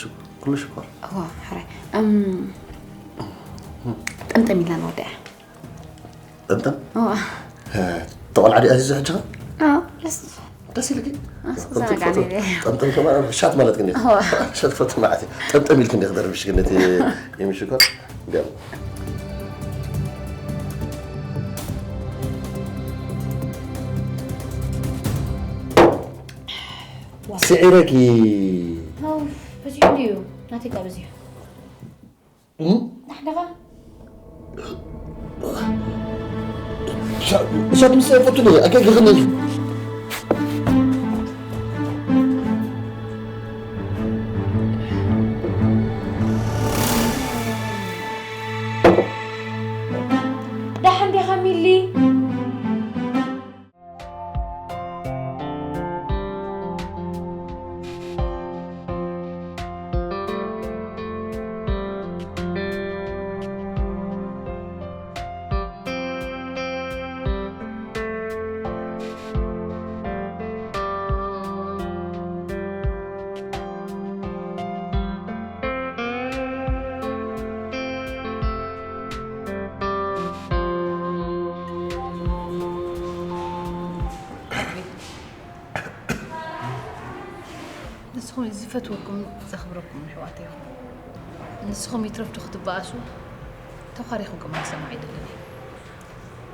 ኩሉ ሽኮር እዋ ሕራይ ጠምጠም ኢልና ንወድያ ጠምጠም ተቆልዓ ዲኣ እዚ ሕጂ ደስ ኢልኪ ጠምጠም ከማ ሻት ማለት ግን ሻት ፈቱ ማለት ጠምጠም ኢልክ እንደ ክደርብሽ ግን እቲ የሚሽኮር ገም ስዒረኪ በዚሑ ድዩ ናተይ ካብ እዚኣ እም? ንሕድኻ እሳት ምስ ኣይፈቱን እየ ኣጋጊኽኒ። ደሓን ዲኻ ሚሊ? ንስኹም ዝፈትወኩም ዘኽብረኩም ኣሕዋት ኢኹም። ንስኹም ይትረፍቱ ክትበኣሱ ተዃሪኹም ከማን ክሰምዕ ኣይደልን እየ።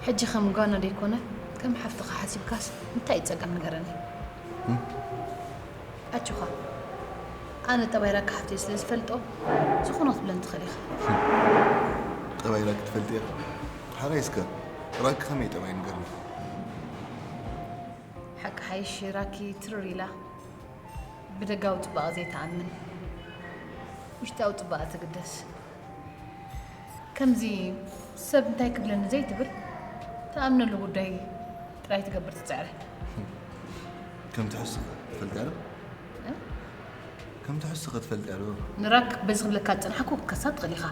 ሕጂ ከም ጓና ደይኮነ ከም ሓፍትኻ ሓሲብካስ እንታይ እዩ ጸገም ንገረኒ። ኣጆኻ ኣነ ጠባይ ራኪ ሓፍተይ ስለ ዝፈልጦ ዝኾነ ክትብለኒ ትኽእል ኢኻ። ጠባይ ራኪ ትፈልጢ ኢኻ? ሓራይ እስከ ራኪ ከመይ ጠባይ ንገርኒ። ሓቂ ሓይሽ ራኪ ትርር ኢላ ብደጋዊ ጽባቐ ዘይትኣምን ውሽጣዊ ጽባቐ ትግደስ። ከምዚ ሰብ እንታይ ክብለኒ ዘይትብል ትኣምነሉ ጉዳይ ጥራይ ትገብር ትጽዕረ። ከም ትሕሱ ትፈልጢ ኣሎ? እ? ከም ትሕሱ ክትፈልጢ ኣሎ? ንራክ በዚ ክብለካ ዝጸናሕኩ ክትከሳ ትኽእል ኢኻ።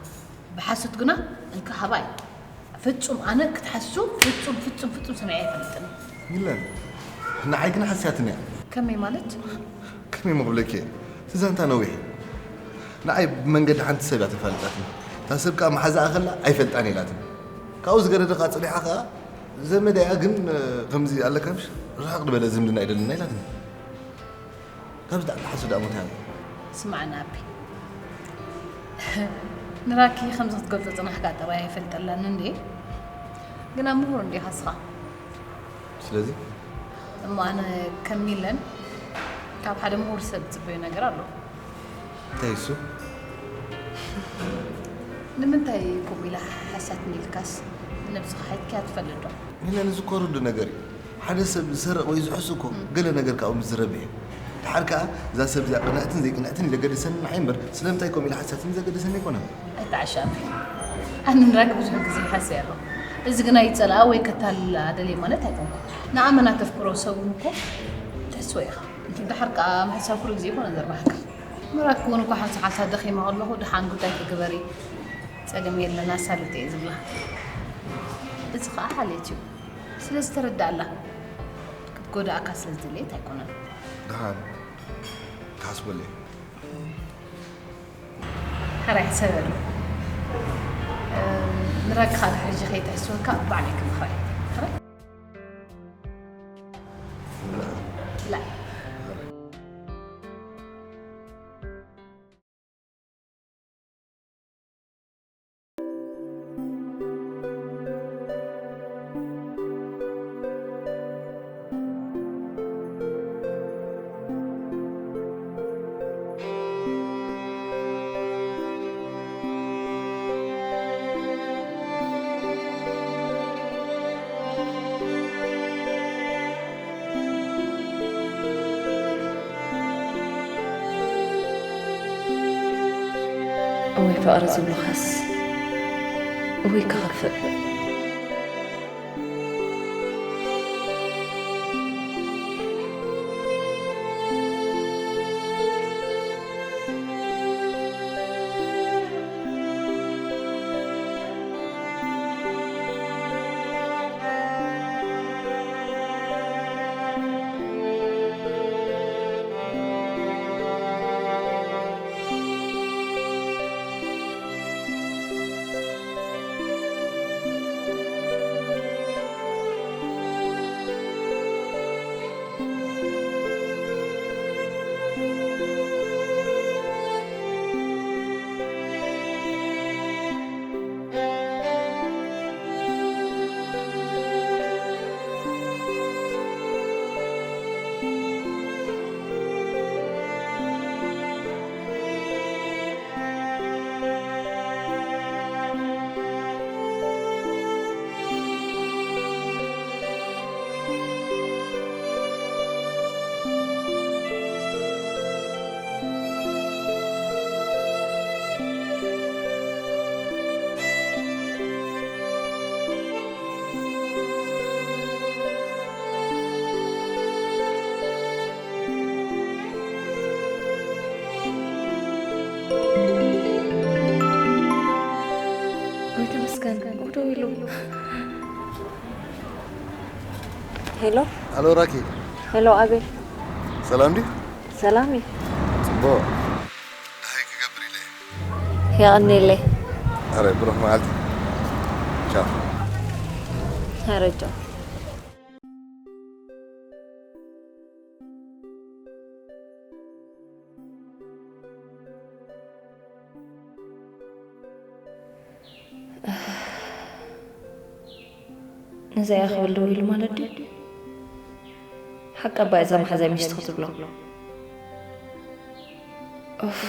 ብሓሶት ግና እንካ ሃባይ ፍጹም ኣነ ክትሓሱ ፍጹም ፍጹም ፍጹም ሰሚዐ ኣይፈልጥን። ሚለን ንዓይ ግን ሓስያትኒ እያ። ከመይ ማለት? ከመይ ምኽብለኪ እየ? እቲ ዛንታ ነዊሕ እዩ። ንዓይ ብመንገዲ ሓንቲ ሰብ እያ ተፋሊጣትኒ። እታ ሰብ ከኣ መሓዛኣ ከላ ኣይፈልጣን ኢላትኒ። ካብኡ ዝገደደ ከኣ ጸኒሓ ከኣ ዘመደይ እያ ግን ከምዚ ኣለካ ምሽ ርሕቕ ዝበለ ዝምድና ኣይደልና ኢላትኒ። ካብዚ ዳዕጣ ሓሶት ደኣ ሞት እያ። ስማዕ ናቢ ንራኪ ከምዚ ክትገልጾ ጽናሕካ ጠባይ ኣይፈልጠላን እንዴ? ግና ምሁር እንዲኻ እስኻ። ስለዚ እሞ ኣነ ከም ሚለን ካብ ሓደ ምሁር ሰብ ዝጽበዮ ነገር ኣሎ። እንታይ እሱ? ንምንታይ ከምኡ ኢላ ሓሳትኒ ኢልካስ ንነብስኻ ሓቲትካያ ትፈልጥ ዶ? ሚለን እዚ እኮ ርዱእ ነገር እዩ። ሓደ ሰብ ዝሰርቕ ወይ ዝሕሱ እኮ ገለ ነገር ካብኡ ምስ ዝረብሕ እዩ። ደሓር ከኣ እዛ ሰብ እዚኣ ቅንዕትን ዘይቅንዕትን እዩ ዘገድሰኒ ንዓይ እምበር ስለምንታይ ከምኡ ኢላ ሓሳትኒ ዘገድሰኒ ኣይኮነን። ኣይተዓሻ ኣቢ። ኣነ ንራኪ ብዙሕ ግዜ ይሓስያ ኣለኹ። እዚ ግና ይጸልኣ ወይ ከታልላ ደልየ ማለት ኣይኮንኩን። ንኣመና ተፍቅሮ ሰብ እውን እኮ ትሕስዎ ኢኻ። ደሓር ከኣ ምሕሳብ ኩሉ ግዜ ኣይኮነን ዘርባሕካ። ንራኪ እውን እኮ ሓንሳእ ሓንሳእ ደኺመ ከለኹ ደሓን ጉዳይኪ ግበሪ ጸገም የለን ኣሳልጢ እየ ዝብላ። እዚ ከኣ ሓልዮት እዩ። ስለዚ ተረድኣላ። ክትጎድኣካ ስለ ዝደለየት ኣይኮነን። ደሓን ክሓስበሉ እየ። ሕራይ ሕሰበሉ። ንራኪ ካብ ሕጂ ከይትሕስወካ ባዕለይ ክምኽራ እየ። ሕራይ? ላ። እወይ ፍቕሪ ዝብሉኻስ እወይ ክኸፍእ። ደው ኢሉ። ሄሎ። ኣሎ ራኪ። ሄሎ ኣቤል። ሰላም ድዩ? ሰላም እዩ። ጽቡቕ። እንታይ ክገብር ኢለ? የቐንየለይ። ኣረ ብሩኽ መዓልቲ። ቻው። ኣረጆ። ነዛ እያ ክብል ደው ኢሉ ማለት ድዩ? ሓቂ ኣባ እዛ መሓዛይ ምሽቲ ክትብሎ። ኡፍ።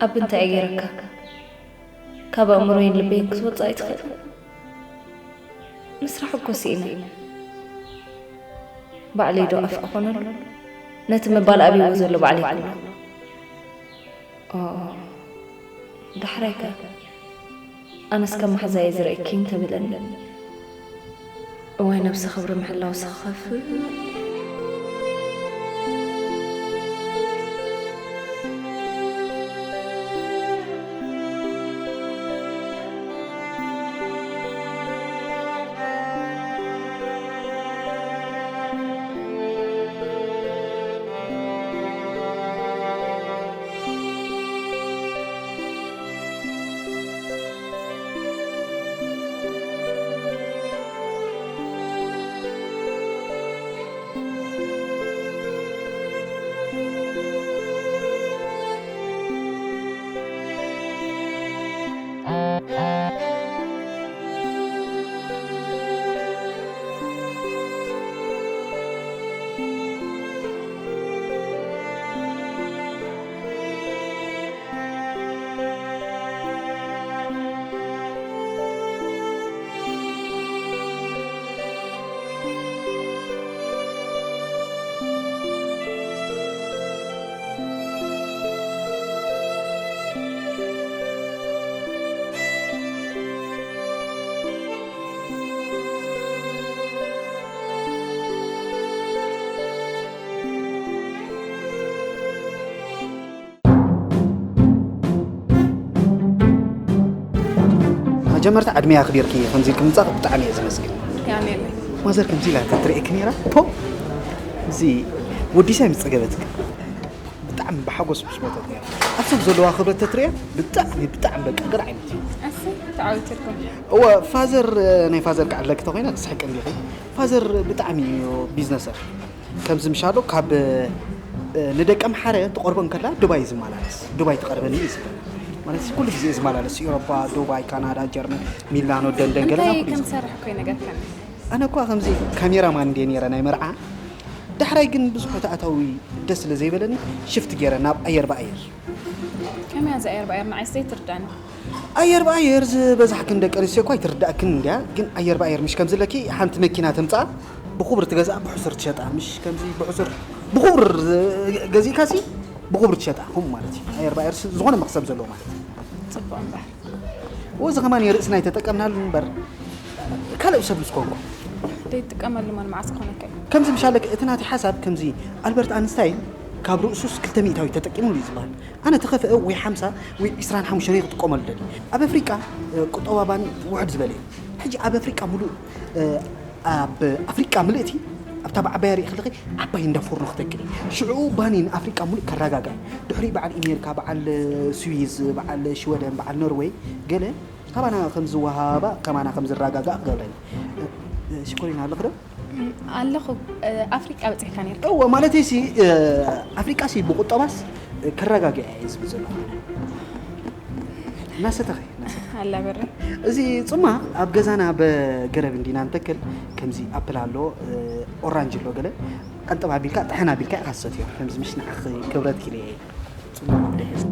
ኣብ እንታይ እየ ገይረካ? ካብ ኣእምሮይን ልበይን ክትወጽእ ኣይትኽእል። ምስራሕ እኮ ስኢነ። ባዕለይ ዶ ኣፍ ክኾነሉ? ነቲ ምባል ኣብይዎ ዘሎ ባዕለይ ክብሎ። ኦ፣ ዳሕራይ ከ? ኣነስ ከም መሓዛየ ዝርእየኪ እንተበለኒ። እዋይ ነብሲ ክብሪ ምሕላው ስኽኸፍእ። መጀመርታ ዕድመይ ኣኽቢርኪ ከምዚ ኢልኪ ምምጻእኪ ብጣዕሚ እየ ዘመስግን። ያኔ ያኔ ማዘር ከምዚ ኢላ ተትርእየኪ ነይራ ፖ እዚ ወዲሳ ምስ ጸገበትኪ ብጣዕሚ ብሓጎስ ምስ ሞተት ነይራ። ኣብ ሰብ ዘለዋ ክብረት ተትርእያ ብጣዕሚ ብጣዕሚ በቃ ገር ዓይነት እዩ። أسي تعاودت لكم እወ ፋዘር ናይ ፋዘር ክዓለኪ ተኮይነ ክስሕቂ እንዲኺ ፋዘር ብጣዕሚ እዩ ቢዝነሰር ከምዚ ምሻሎ ካብ ንደቂ ኣምሓረ ትቐርቦ እንከላ ዱባይ እዩ ዝመላለስ ዱባይ ትቐርበኒ እዩ ዝብል ማለት ኩሉ ግዜ እዩ ዝመላለስ ኤውሮጳ ዱባይ ካናዳ ጀርመን ሚላኖ ደንደን ገለና أنت ኩሉ እዩ كم ዝኸይድ። سرح كوي نقر كان ኣነ እኳ ከምዚ ካሜራ ማን እንደ ነረ ናይ መርዓ ዳሕራይ ግን ብዙሕ እታ ኣታዊ ደስ ስለ ዘይበለኒ ሽፍት ገይረ ናብ ኣየር ብኣየር كم يا زائر بأير معي سيت رداني ኣየር ብኣየር ዝበዛሕክን ደቂ ኣንስትዮ እኳ ኣይትርዳእክን እንድያ ግን ኣየር ብኣየር ምሽ ከምዝለኪ ሓንቲ መኪና ተምፃኣ ብኩብር ትገዝኣ ብሕሱር ትሸጣ ምሽ ከምዚ ብሕሱር ብኩብር ገዚእካሲ ብኩብር ትሸጣ ከምኡ ማለት እዩ ኣየር ብኣየር ዝኾነ መክሰብ ዘለዎ ማለት እዩ صبوا أمبار እዚ ከማን ርእስና ኣይተጠቀምናሉ እምበር ካልእ ሰብ ምስ ኮንኩ ديت كم اللي من معسكونك ከምዚ ምሻለክ እቲ ናቲ ሓሳብ ከምዚ ኣልበርት ኣንስታይን ካብ ርእሱስ ክልተ ሚእታዊት ተጠቂሙሉ እዩ ዝበሃል ኣነ ተኸፍአ ወይ ሓምሳ ወይ ዕስራን ሓሙሽተን ክጥቀመሉ ደሊ ኣብ ኣፍሪቃ ቁጠባ ባኒ ውሕድ ዝበለ እዩ ሕጂ ኣብ ኣፍሪቃ ሙሉእ ኣብ ኣፍሪቃ ምልእቲ ኣብታ ብዓባያ ርኢ ከለኺ ዓባይ እንዳ ፎርኖ ክተክል እዩ ሽዑ ባኒ ንኣፍሪቃ ሙሉእ ከረጋጋ እዩ ድሕሪ በዓል ኣሜሪካ በዓል ስዊዝ በዓል ሽወደን በዓል ኖርወይ ገለ ካባና ከም ዝወሃባ ከማና ከም ዝረጋጋእ ክገብረን ሽኮሪና ኣለኽዶ ኣለኹ ኣፍሪቃ በፂሕካ ነርካ እወ ማለተይ ሲ ኣፍሪቃ ሲ ብቁጠባስ ከረጋግያ እየ ዝብል ዘለኹ እናሰተኸ ኣላ በረ እዚ ፅማ ኣብ ገዛና በገረብ እንዲና ንተክል ከምዚ ኣፕል ኣሎ ኦራንጅ ኣሎ ገለ ቀንጠብ ኣቢልካ ጥሕን ኣቢልካ ኢኻ ዝሰትዮ ከምዚ ምሽ ንዓኺ ክብረት ኪለ እየ ፅማ ደስ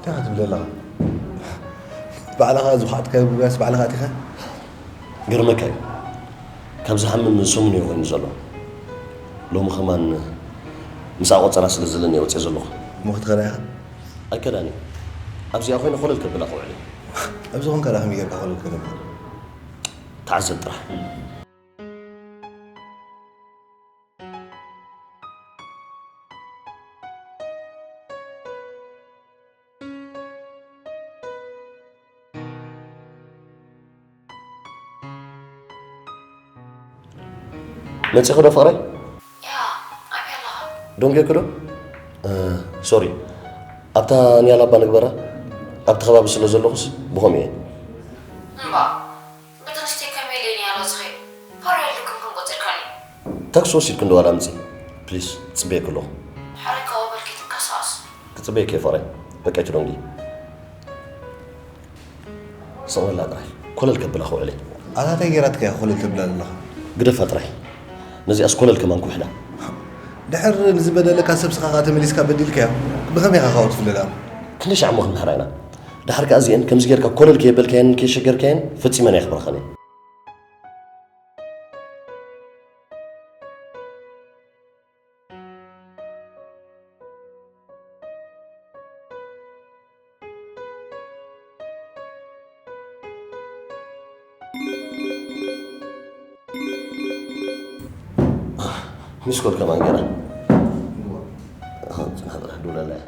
እንታይ ክትብል ኣለኻ? ባዕልኻ ዝኹዓትካዮ ጉያስ ባዕልኻ ኣቲኻ? ገርመካ እዩ። ካብ ዝሓምም ሰሙን እዩ ኮይኑ ዘሎ። ሎሚ ከማን ምስኣ ቆጸራ ስለ ዘለኒ እየ ወጺኤ ዘለኹ። እሞ ክትኸዳ ኢኻ? ኣይከዳን እየ። ኣብዚኣ ኮይነ ኮለል ከብላ ክውዕል እየ። ኣብዚ ኾንካ ደኣ ከመይ ጌርካ ኮለል ከተብል? ተዓዘብ ጥራሕ። መጺኺ ዶ ፍቕረይ? ያ፣ ኣበይ ኣለኻ? ደንጊየኪ ዶ? እ፣ ሶሪ። ኣብታ ኒያላ እባ ንግበራ። ኣብቲ ከባቢ ስለ ዘለኹስ ብኸምኡ እየ። እምባ፣ ብትንስቲ ከመይ ኢለ ኒያላ ዝኸይድ? ፓራ የልክም ከም ቆጺርካኒ። ታክሲ ወሲድኪ እንዶ ዋላ ምጺ? ፕሊስ፣ ጽበየኪ ኣለኹ። ሕራይ ካብኡ በል ከይትንቀሳቐስ። ክጽበየኪ እየ ፍቕረይ። በቃ ኣይትደንጊ። ስቕ በላ ጥራይ። ኮለል ከብላ ክውዕል እየ። ኣታ እንታይ ገይራትካ እያ ኮለል ተብላ ዘለኻ? ግደፋ ጥራይ። ነዚኣስ ኮለል ከማን ክውሕላ። ድሕር ንዝበደለካ ሰብ ስኻ ኸኣ ተመሊስካ በዲልካዮ። ብኸመይ ኢኻ ካብኡ ትፍለ ደኣ? ክንደይ ሻዕ እሞ ክንምሕራ ኢና? ደሓር ከኣ እዚኤን ከምዚ ጌርካ ኮለል ከየበልካየንን ከየሸገርካየን ፈጺመን ኣየኽብራኻን እየን። ሚስ ኮል ከማን ገና። ጽናሕ ጥራሕ ደውለላ እያ።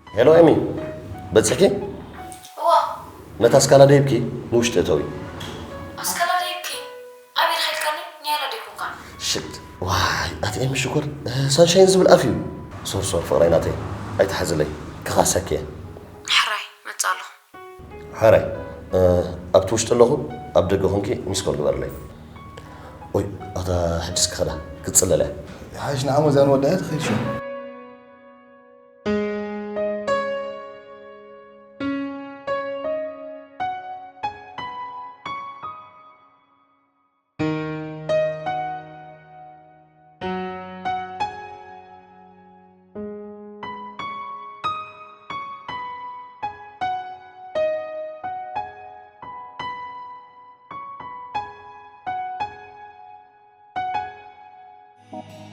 ሄሎ ኤሚ፣ በጺሕኪ? እዋ። ነታ ኣስካላ ደይብኪ ንውሽጢ እተዊ። ኣስካላ ደይብኪ? ኣበይ ኢልካ ኢልካኒ? ኒያላ ደይኮንካን። ሽት። ዋይ፣ ኣቲ ኤሚ ሽኮር፣ እ፣ ሳንሻይን ዝብል ኣፍ እዩ። ሶር፣ ሶር፣ ፍቕረይ ናተይ፣ ኣይትሓዝለይ። ክኻሰኪ እየ። ሕራይ፣ መጽእ ኣለኹ። ሕራይ፣ እ፣ ኣብቲ ውሽጢ ኣለኹ፣ ኣብ ደገ ኮንኪ ሚስ ኮል ግበርለይ። ኦይ፣ ኣታ ሕጅስ ክኸዳ፣ ክትጽለል እያ። ይሓይሽ ንዓሞ እዚኣ ንወዳእያ ትኸይድ ሽዑ።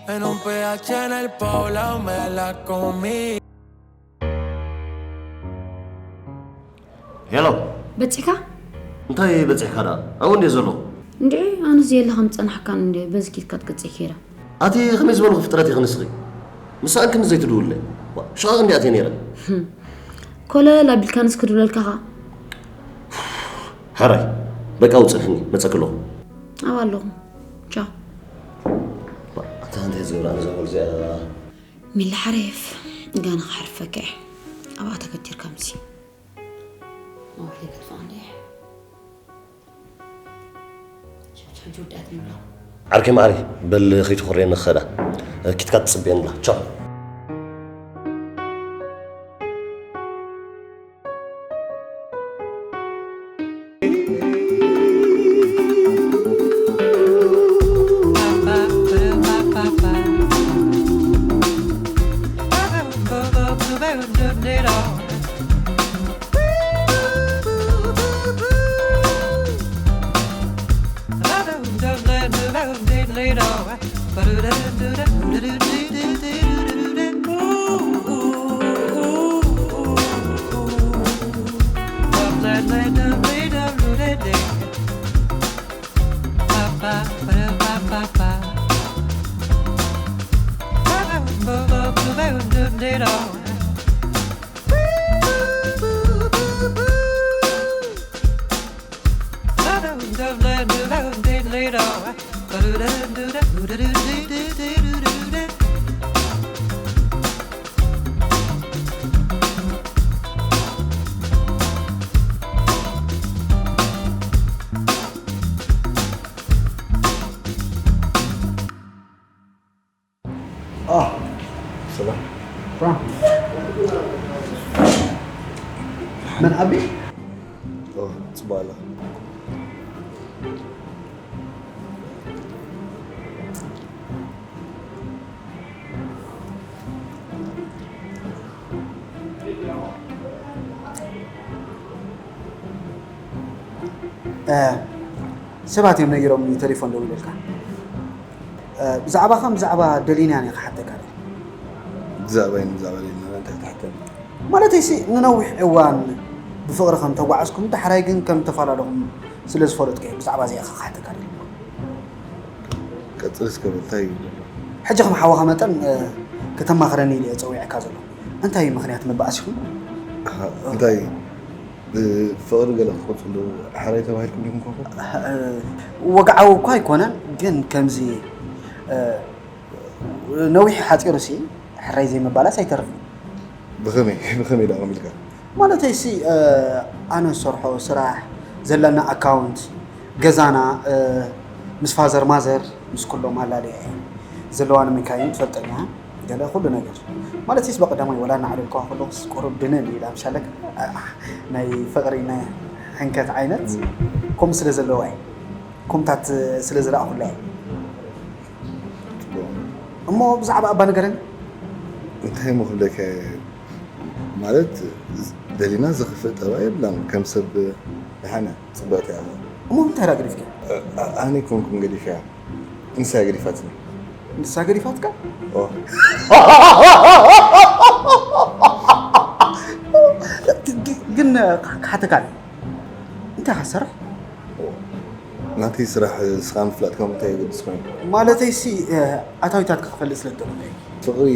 En un P H en el Paulao me la comí. ሄሎ። በጺሕካ? እንታይ በጺሕካ ደኣ? ኣብኡ እንድየ ዘለኹ። እንዴ፣ ኣነስ የለ ከም ጸናሕካን እንዴ፣ በዚ ኪድካ ትቅጽይ ከይዳ። ኣቲ ከመይ ዝበልኹ ፍጥረት ኢኺ ንስኺ? ምሳኣን ክንዲ ዘይትድውልለይ። ዋ፣ ሽቓቕ እንድየ ኣትየ ነይረ። ህም። ኮለል ኣቢልካንስ ክድውለልካ ኸኣ። ሕራይ፣ በቃ ውጽንሕኒ፣ መጸኪ ኣለኹ። ኣብ ኣለኹ። ቻው። ዋ፣ ኣታ እንታይ ዝገብራ ነዛ ጓል እዚኣ? ሚሊ ሓሬፍ፣ ጋና ክሓርፈካ እየ። ኣብኣ ተገቲርካ ምሲ። መብራህተይ ከጥፍኣ እንድየ። ሽዑ ሕጂ ወዳእትኒ ኣለኹ። ዓርከይ ማዕረይ፣ በል ከይትኾርየኒ ክኸዳ። ኪትካ ትጽበየኒ ኣላ። ቻው። آه. صباح. فرانك. من أبي؟ أوه، زبالة. ሰባት እዮም ነጊሮም፣ ተሌፎን ደዊለልካ። ብዛዕባ ከም ብዛዕባ ደሊና እየ ክሓተካ። ብዛዕባ ይን ብዛዕባ ደሊና እንታይ ትሓተኒ? ማለተይ ሲ፣ ንነዊሕ እዋን ብፍቕሪ ከም ተጓዓዝኩም፣ ዳሕራይ ግን ከም ተፈላለኹም ስለ ዝፈለጥኩ እየ ብዛዕባ እዚኣ ክሓተካ ደሊ። ቀፅል እስከ በል፣ እንታይ እዩ ዘሎ? ሕጂ ከም ሓወኻ መጠን ከተማኽረኒ ኢለ እየ ፀዊዐካ ዘሎ። እንታይ እዩ ምኽንያት መባእሲኹም? እንታይ ብፍቕሪ ገለ ክትገልፅሉ ሓራይ ተባሂልኩም ዲኹም ኮንኩም? ወግዓዊ እኳ ኣይኮነን፣ ግን ከምዚ ነዊሕ ሓፂሩ ሲ ሕራይ ዘይምባላስ ኣይተርፍን። ብኸመይ ብኸመይ ዳ ኢልካ? ማለተይ ሲ ኣነ ዝሰርሖ ስራሕ፣ ዘለና ኣካውንት፣ ገዛና፣ ምስ ፋዘር ማዘር ምስ ኩሎም ኣላለየ እየ። ዘለዋ ንምንካይን ትፈልጠኛ ገለ ኩሉ ነገር። ማለትስ በቀዳማይ ወላ እናዓለልኩዋ ከለኹስ ቁሩብ ድንን ኢላ ምሻለካ ናይ ፍቕሪ ናይ ሕንከት ዓይነት ከምኡ ስለ ዘለዋ እየ። ኮምታት ስለ ዝረኣኹላ እየ። እሞ ብዛዕባ ኣባ ንገረኒ። እንታይ እሞ ክብለካ እየ? ማለት ደሊና ዝኽፍእ ጠባይ የብላን። ከም ሰብ ደሓን እያ፣ ፅብቕቲ እያ። እሞ እንታይ ደኣ ገዲፍካ? ኣነ ኣይኮንኩን ገዲፈያ፣ ንሳ እያ ገዲፋትኒ። ንሳ ገዲፋትካ? ኦ። ግን ክሓተካ እንታይ ኢኻ ትሰርሕ? ናተይ ስራሕ እስኻ ምፍላጥካ እንታይ የገድስ ኮይኑ? ማለተይሲ ኣታዊታትካ ክፈልጥ ስለ ዝደለኹ እየ። ፍቕሪ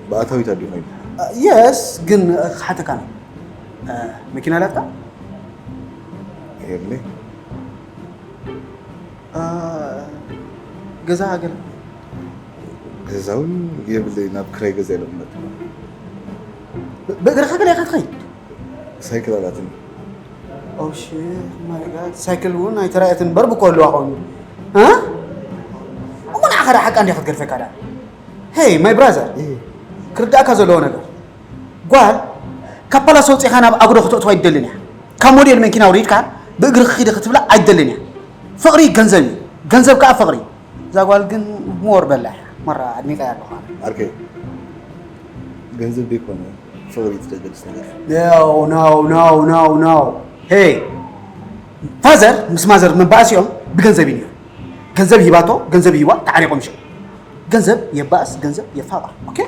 ብኣታዊታት ድዩ ኮይኑ? የስ ግን ክሓተካ ነው። መኪና ኣላትካ? የብለይ። ገዛ ገለ? ገዛ እውን የብለይ፣ ናብ ክራይ ገዛ ኢለ ዝመፅእ። ብእግርኻ ገለ ኢኻ ትኸይድ? ሳይክል ኣላትኒ። Oh shit, my God. ሳይክል እውን ኣይተራእየትን እምበር ብኮ ኣለዋ ኮይኑ። እ? እሞ ንዓኻ ደኣ ሓቃ እንዲያ ክትገድፈካ ደኣ? Hey, my brother. ክርዳእካ ዘለዎ ነገር። ጓል ካብ ፓላስ ወፂኻ ናብ ኣጉዶ ክተእትዋ ኣይደልን እያ። ካብ ሞዴል መኪና ውሪድካ ብእግሪ ክኺደ ክትብላ ኣይደልን እያ። ፍቕሪ ገንዘብ እዩ። ገንዘብ ከዓ ፍቕሪ። እዛ ጓል ግን ሞር በላ እያ። መራ ኣድኒቀያ ኣለኹ ኣነ። ዓርከይ ገንዘብ ደይኮነ ፍቕሪ ትደገልጽ ነገር። No, no, no, no, no. Hey, ፋዘር ምስ ማዘር መባእሲኦም ብገንዘብ እዩ ነይሩ። ገንዘብ ሂባቶ፣ ገንዘብ ሂባ፣ ተዓሪቆም ሽዑ። ገንዘብ የባእስ፣ ገንዘብ የፋቕር። ኦኬ?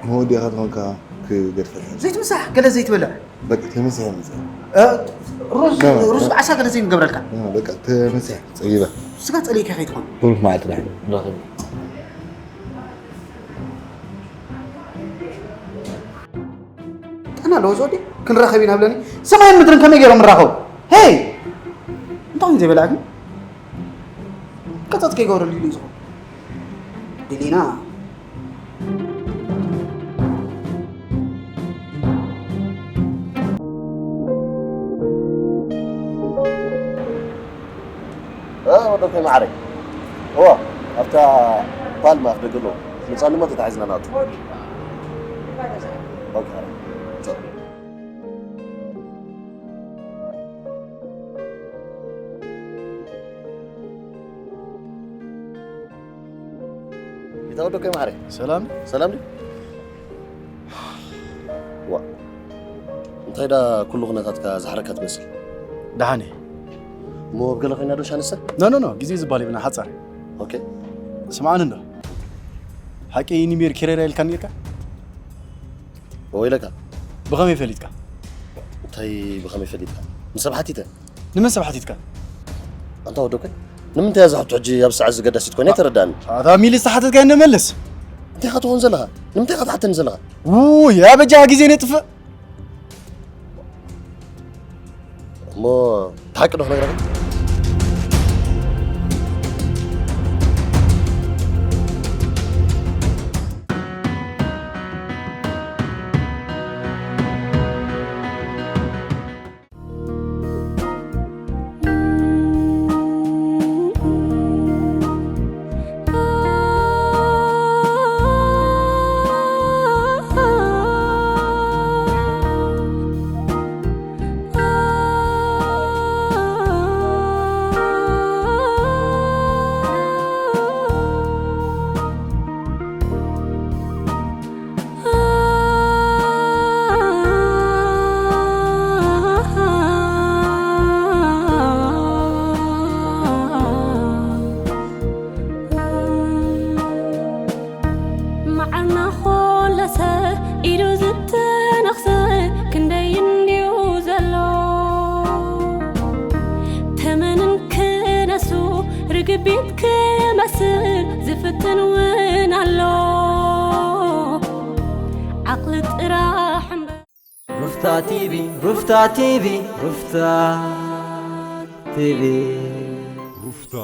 መወዲእኻ ዝኾንካ ክገድፈልካ። ዘይትምሳሕ፣ ገለ ዘይትበልዕ። በቃ ተመሲሐ መፅእ። እ፣ ሩዝ፣ ና፣ ሩዝ ና። ዓሳ ገለ ዘይንገብረልካ። ና፣ በቃ ተመሲሐ ፀጊበ። ስጋ ፀሊእካ ከይትኾን። ብሩክ መዓልቲ ዳ። ጥዕና ኣለዎ ዝወዲ ክንራኸብ ኢና ብለኒ። ሰማይን ምድርን ከመይ ገይሮም ይራኸቡ? ሄይ! እንታይ ኮይኑ ዘይበልዓ ግን? ቀጸጽ ከይገብረሉ ኢሉ እዩ ዝኾን። ድሊና። እ፣ ወደኮይ መዓረይ። እዋ፣ ኣብታ ፓልማ ኣፍ ደገ ኣለዉ። ምጻኒ እሞ ተታሒዝና ንኣቱ። ኦኬ፣ ሓራይ። ጸ- ይታ ወደኮይ መዓረይ። ሰላም። ሰላም ድዩ? ዋ፣ እንታይ ዳ ኩሉ ኩነታትካ ዝሓረካ ትመስል? ደሓን እየ። እሞ ኣብ ገለ ኮይና ዶ ሻንሰ? ኖ፣ ኖ፣ ኖ፣ ግዜ ዝበሃል የብልና፣ ሓጻር። ኦኬ። ስምዓኒ እንዶ። ሓቂ ኒሜር ኬሬራ ኢልካ ነይርካ? እወ ኢለካ። ብኸመይ ፈሊጥካ? እንታይ ብኸመይ ፈሊጥካ? ንሰብ ሓቲተ። ንመን ሰብ ሓቲትካ? ኣንታ ወደኮይ፣ ንምንታይ እያ እዛ ሕቶ ሕጂ ኣብ ሰዓት እዚ ገዳሲት ኮይና ኣይተረድኣኒ። ኣታ ሚሊ ዝተሓተትካዮ ንመልስ። እንታይ ኢኻ ትኾን ዘለኻ? ንምንታይ ኢኻ ትሓተኒ ዘለኻ? ውይ፣ ኣበጃ ግዜ ነጥፍእ። እሞ እቲ ሓቂ ዶ ክነግረካ? ዓርና ኾለሰ ኢዱ ዝተነኽሰ ክንደይ እንድዩ ዘሎ። ተመንን ክነሱ ርግቢት ክመስል ዝፍትን እውን ኣሎ። ዓቕሊ ጥራሕ እምበር። ሩፍታ ቲቪ፣ ሩፍታ ቲቪ፣ ሩፍታ ቲቪ። ሩፍታ